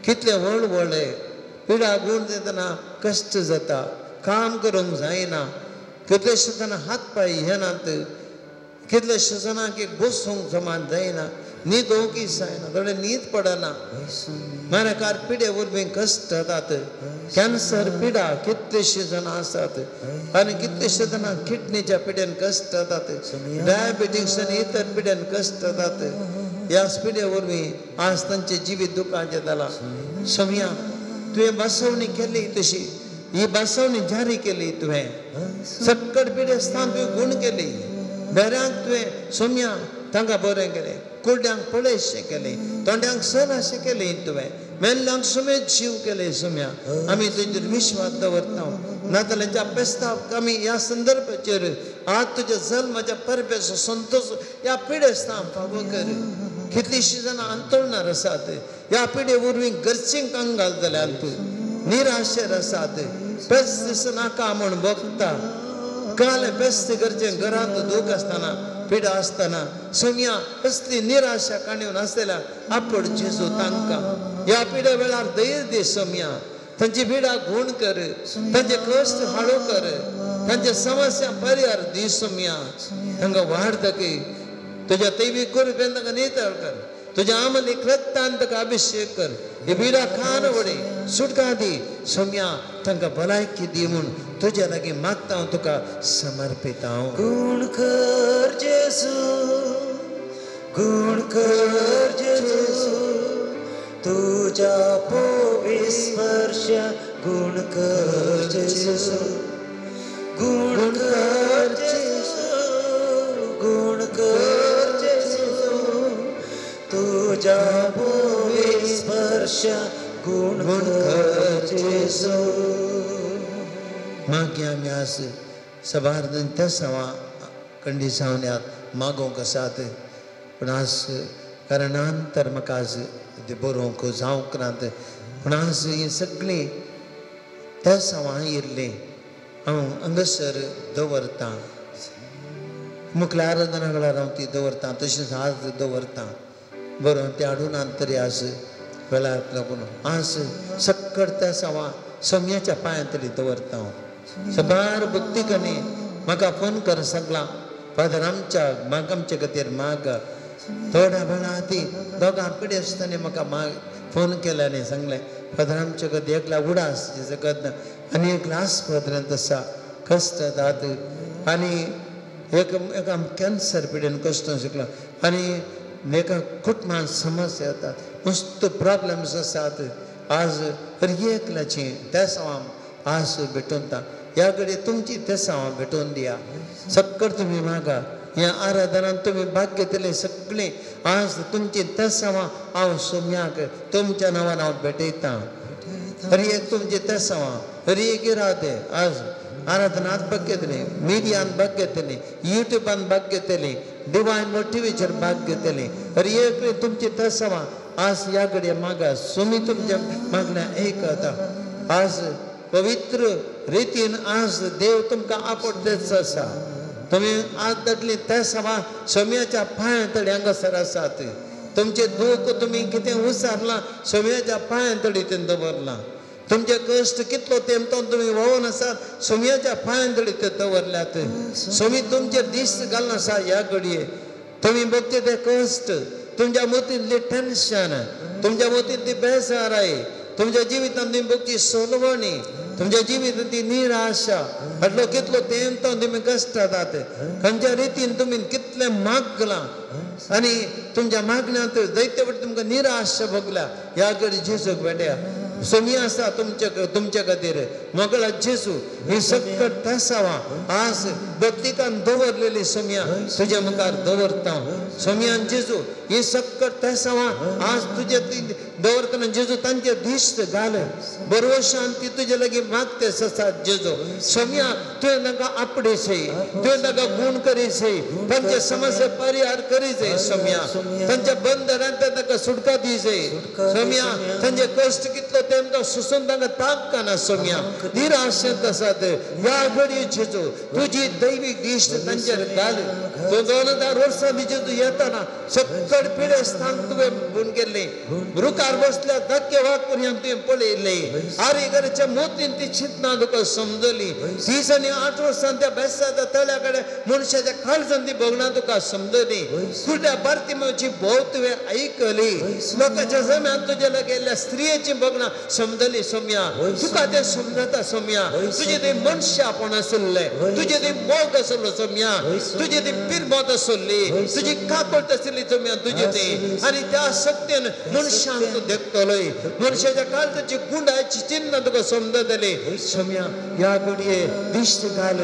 कितले व्हड व्हडले पिडा गूण जातना कश्ट जाता, काम करूंक जायना, कितलेशे जाणां हात पांय येनात, कितलेशे जाणांक एक बसूंक समान जायना, न्हिदोंकय जायना, थोडे न्हीद पडना. मारेकार पिडे वरवीं कश्ट जातात. कॅन्सर पिडा कितलेशे जाणां आसात आनी कितलेशे जाणां किडनीच्या पिड्यान कश्ट जातात, डायबिटीस आनी इतर पिड्यान कश्ट जातात. ह्या पिड्या वरवीं आज तांचें जिवीत दुखाचें जालां. सोम्या तुवें बसवणी केली तशी ही बसवणी जारी केली तुवें, सक्कड पिडेस्तांक तुवें गूण केली, बेऱ्यांक तुवें सोम्या तांकां बरें केलें, कुरड्यांक पळयशें केलें, तोंड्यांक सर अशें केलें तुवें, मेल्ल्यांक सुमेद जीव केलें. सोम्या आमी तुजेर विश्वास दवरता. नातलांच्या फेस्ताक आमी ह्या संदर्भाचेर आज तुज्या जल्माच्या परबेचो संतोश ह्या पिडेस्तांक फावो कर. कितलींशीं जाणां अंतोळणार आसात, ह्या पिडे वरवीं गरजेक कंगाल जाल्यात, निराशेर आसात, पेस्त दीस नाका म्हूण भोगता. काल पेस्त गरजें घरांत दूख आसतना, पिडा आसतना सोम्या असली निराशा काणयेवन आसलेल्या आपोड जेजू तांकां ह्या पिड्या वेळार धैर्य दी सोम्या. तांची पिडा गूण कर, तांचे कश्ट हाळू कर, तांचे समस्या परिहार दी सोम्या. तांकां वाड दाखय, तुज्या तैवी कृपेन तांकां नितळ कर, तुज्या आमली रक्तान ताका अभिशेक कर. ही पिडा खान वडय, सुटका दी सोम्या तांकां भलायकी दी म्हूण तुज्या लागीं मागता हांव तुका समर्पिता हांव. गुण कर जेजू, गुण कर जेजू, तुज्या पोवी स्पर्श गुण कर जेजू, गुण कर जेजू, गुण कर जेजू, तुज्या पोवी स्पर्श गुण कर जेजू. मागीर आमी आज सबार त्या सवा कंडी सावन्यात मागोवंक आसात पूण आज कारणान तर म्हाका आज बरोवंक जावंक नात पूण आज हीं सगळीं त्या सवां येयल्लीं हांव हांगासर दवरतां. मुखल्या आराधना वेळार हांव ती दवरतां तशेंच आज दवरतां बरोवन तें हाडून तरी आज वेळाक लागून आज सक्कड त्या सवां सम्याच्या पांयां तरी दवरता हांव. सबार भक्तिकांनी म्हाका फोन कर सगळां फादर आमच्या माग आमचे खातीर माग. थोड्या वेळा आदी दोगां पिढी आसतना म्हाका माग फोन केला आनी सांगलें फादर आमचे खातीर एकला उडास जगत आनी एकला आस्पत्रेंत आसा कश्ट जातात आनी एक एका कॅन्सर पिडेन कश्ट शिकला आनी एका कुटुंबान समस्या येतात मस्त प्रॉब्लम्स आसात. आज एकल्याची तेसांव आज भेटून ह्या घडये तुमची तेसांव भेटोवन दिया. सक्कर तुमी मागा ह्या आराधनान तुमी भाग घेतले सगळीं आज तुमची तेसांवां हांव सोम्याक तुमच्या नांवान हांव भेटयतां. हर एक तुमची तेसांवां हर एक इरादे आज आराधनात भाग घेतली, मिडियान भाग घेतली, युट्यूबान भाग घेतली, डिवायन टिवीचेर भाग घेतली. हर एक तुमची तेसांवां आज ह्या घडये मागा सोमी तुमच्या मागण्या एक आतां आज पवित्र रितीन आज देव तुमकां आपोवतेच आसा. तुमी आज धाडली तेसांवां सोम्याच्या पांयां तडी हांगासर आसात. तुमचें दूख तुमी कितें उसारलां सोम्याच्या पांयां तडी तें दवरलां. तुमचे कश्ट कितलो तेंप तो तुमी व्होवन आसात सोम्याच्या पांयां तडी ते दवरल्यात. सोमी तुमचेर दीस घालून आसा ह्या घडये तुमी बगचे ते कश्ट, तुमच्या मतींतली टेन्शन, तुमच्या मतींतली बेजाराय, तुमच्या जिवितांत तुमी बगची सोलवणी, तुमच्या जिवितांत ती निराशा, हाडलो कितलो तेंप तो तुमी कश्टात खंयच्या रितीन तुमी कितलें मागलां आनी तुमच्या मागण्यांत जायते फावटी तुमकां निराशा भोगल्या. ह्या घडी जेजूक भेटया. सोमी आसा तुमच्या तुमच्या खातीर मोगळा जेजू ही सक्कट तेसांवां आज भक्तिकान दवरलेली सोम्या तुज्या मुखार दवरता. सोम्यान जेजू ही सक्कट तेसांवां आज तुजे दवरतना जेजू तांचे दिश्ट घाल बरो शांती तुजे लागीं मागते ससात जेजू. सोम्या तुवें तांकां आपडेशे, तुवें तांकां गूण करीशे, तांचे समस्या परिहार करीजे सोम्या, तांच्या बंधनांत तांकां सुटका दिजे सोम्या, तांचे कश्ट कितलो तेमकां सुसून तांकां तांकां सोम्या निराशेंत आसात. ह्या घडये जेजू तुजी दैवीक दिश्ट तांचेर घाल. 2000 वर्सां जेजू येताना सक्कड पिडेस्तांक तुवें गुण केल्लें, रुखार बसल्या धक्के वाग तुवें पळयल्लें, आरे घराच्या मोतीन ती चिंतना तुका समजली. 30 आनी 8 वर्सां त्या बेसाच्या तळ्या कडेन मनशाच्या काळजान ती भोगणां तुका समजली. कुड्या बार्तिमाची भोव तुवें आयकली, लोकांच्या जम्यान तुज्या लागेल्ल्या स्त्रियेची भोगणां समजली सोम्या. तुका तें समजता सोम्या. तुजें तें मनशापण आशिल्लें, तुजें तें मोग आशिल्लो सोम्या, तुजें तें पिरमत आशिल्ली, तुजी काकूळट आशिल्ली सोम्या तुजें तें. आनी त्या शक्तीन मनशांक तूं देखतलोय, मनशाच्या काळजाची गुंडाची चिन्ह तुका समजतली सोम्या. ह्या घडये दिश्ट घाल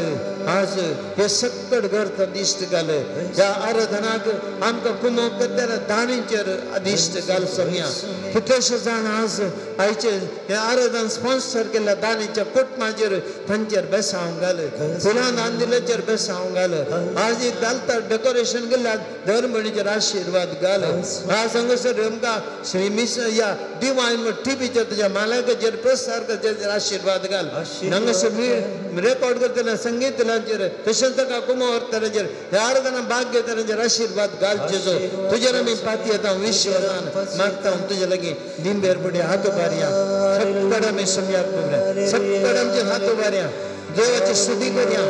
आज हे सक्कड घर दिश्ट घाल. ह्या आराधनाक आमकां कुमोक करतना दाणींचेर दिश्ट घाल सोम्या. कितलेशे जाण आज आयचे हे आराधन स्पॉन्सर केल्ल्या दानीच्या कुटुंबाचेर तांचेर बेसांव घाल, फुलां दान दिल्याचेर बेसांव घाल. आज एक घालता डेकोरेशन केल्ल्या धर्मणीचेर आशिर्वाद घाल. आज हांगासर आमकां श्री मिस ह्या डिवायन टिवीचेर तुज्या मालकाचेर प्रसार करचेर आशिर्वाद घाल. हांगासर रेकॉर्ड करतना संगीत तशेंच ताका कुमोर ह्या आराधना भाग घेतल्याचेर आशिर्वाद घाल जेजू. तुजेर आमी पाती येता विश्वासान मागता तुजे लागीं दिंबेर फुडें हात उबारया. सक्कड आमी सोम्याक सक्कड आमचे हात उबारया. देवाची स्तुती करया,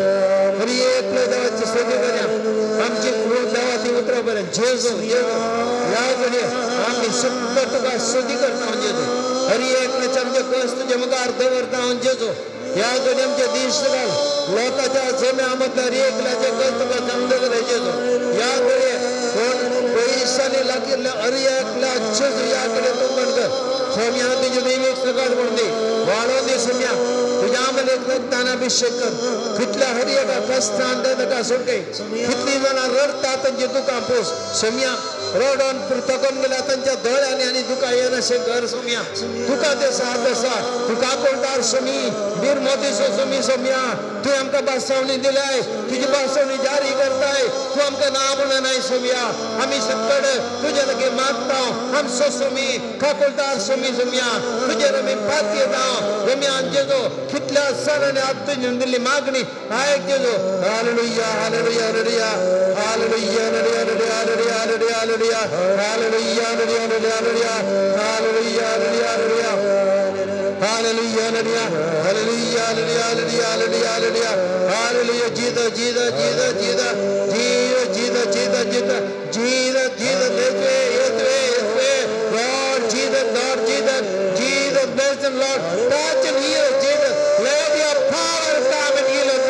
हर एकलो देवाची स्तुती करया. आमची देवाची उतरां बरें जेजू जेजू ह्या घडये आमी सगळं तुका स्तुती करता जेजू. हर एकल्याचे आमचे कश्ट तुजे मुखार दवरता जेजू. ह्या घडये आमचे दीस घाल लोकांच्या जम्या मदल्या हर एकल्याचे कश्ट तुका समजले जेजू. ह्या घडये कोण पयशांनी लागिल्ल्या हर एकल्या जेजू ह्या घडये तूं कोण कर सोम्या तुजे दैवीक सगळ्यात म्हणून दी वाडोवन दी सोम्या. तुज्या आमलेक रक्तान अभिषेक कर. कितल्या हर एका कश्टान ताका सोडय. कितली जाणां रडटा तांची दुकां पोस सोम्या. रडोन थकून गेल्या तांच्या दोळ्यांनी आनी दुकां येनाशें कर सोम्या. तुका ते साथ आसा, तुका कोणतार सोमी बीर मोतीचो सोमी सोम्या. तुवें आमकां बासावणी दिल्याय, तुजी बासावणी जारी करताय. तूं आमकां ना म्हणनाय सोम्या. आमी सगळे तुजे लागीं मागता आमचो सोमी काकुळदार सोमी सोम्या. तुजेर आमी पातयेता सोम्या. जेजो कितल्या जाणांनी आज तुजी दिल्ली मागणी आयक Jeju. Hallelujah hallelujah hallelujah hallelujah hallelujah hallelujah hallelujah hallelujah hallelujah hallelujah hallelujah hallelujah hallelujah hallelujah hallelujah hallelujah hallelujah hallelujah. Jesus Jesus Jesus Jesus Jesus Jesus Jesus Jesus Jesus Jesus येसुवे येसुवे येसुवे. Lord Jesus, Lord Jesus, Jesus bless them, Lord. Touch and heal us, Jesus. Let your power come and heal us.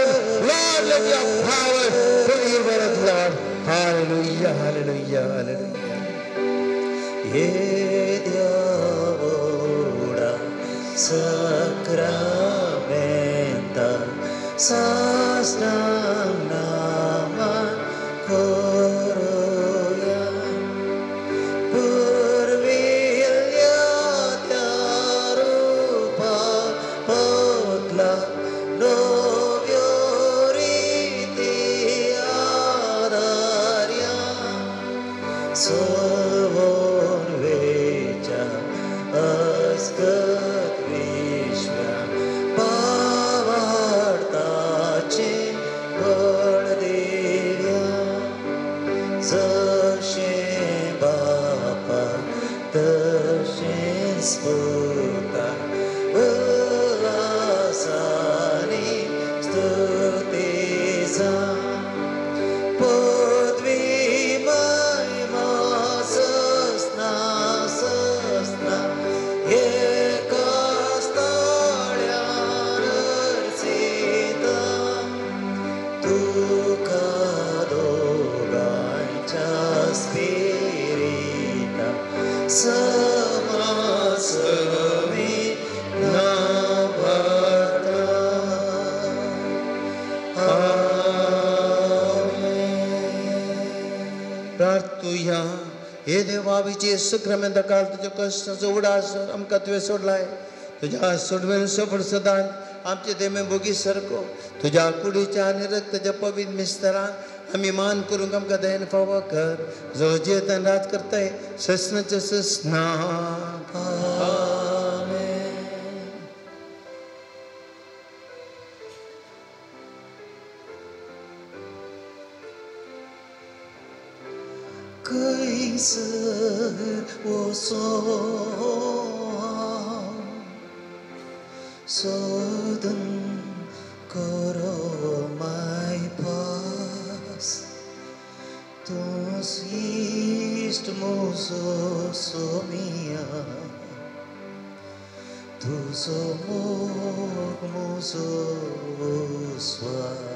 Lord, let your power deliver us, Lord. Hallelujah, hallelujah, hallelujah. येद्या sacramenta sasnang nama koruya purvilya rupa potla novyo riti adarya solvon vecha asgat vishwa pavartache बळदेव्या जशें बापा तशेंच पुता उल्हासानी स्तुतीचा पदवी महिमा सस्ना सस्ना एकाच ताळ्यार अर्चिता तुका दोगांच्या स्पिरिता समासवी नाभरता. आमेन. प्रार्थुया. हे देवा विजय सक्रमेंता काल तुज्या कश्टाचो उडास आमकां तुवें सोडलाय. तुज्या सोडवेन सफळ सदान आमचे देमे भोगी सारको तुज्या कुडीच्या आनी रक्ताच्या पवित्र मिस्तरान आमी मान करूंक आमकां दयेन फावो कर. जो जियेतान राज करताय ससनाच्या ससनाक. आमेन. कैसर वसो सोदून करो my pass तूं इश्ट म्हजो सोमिया तुजो मोग म्हजो स्वास.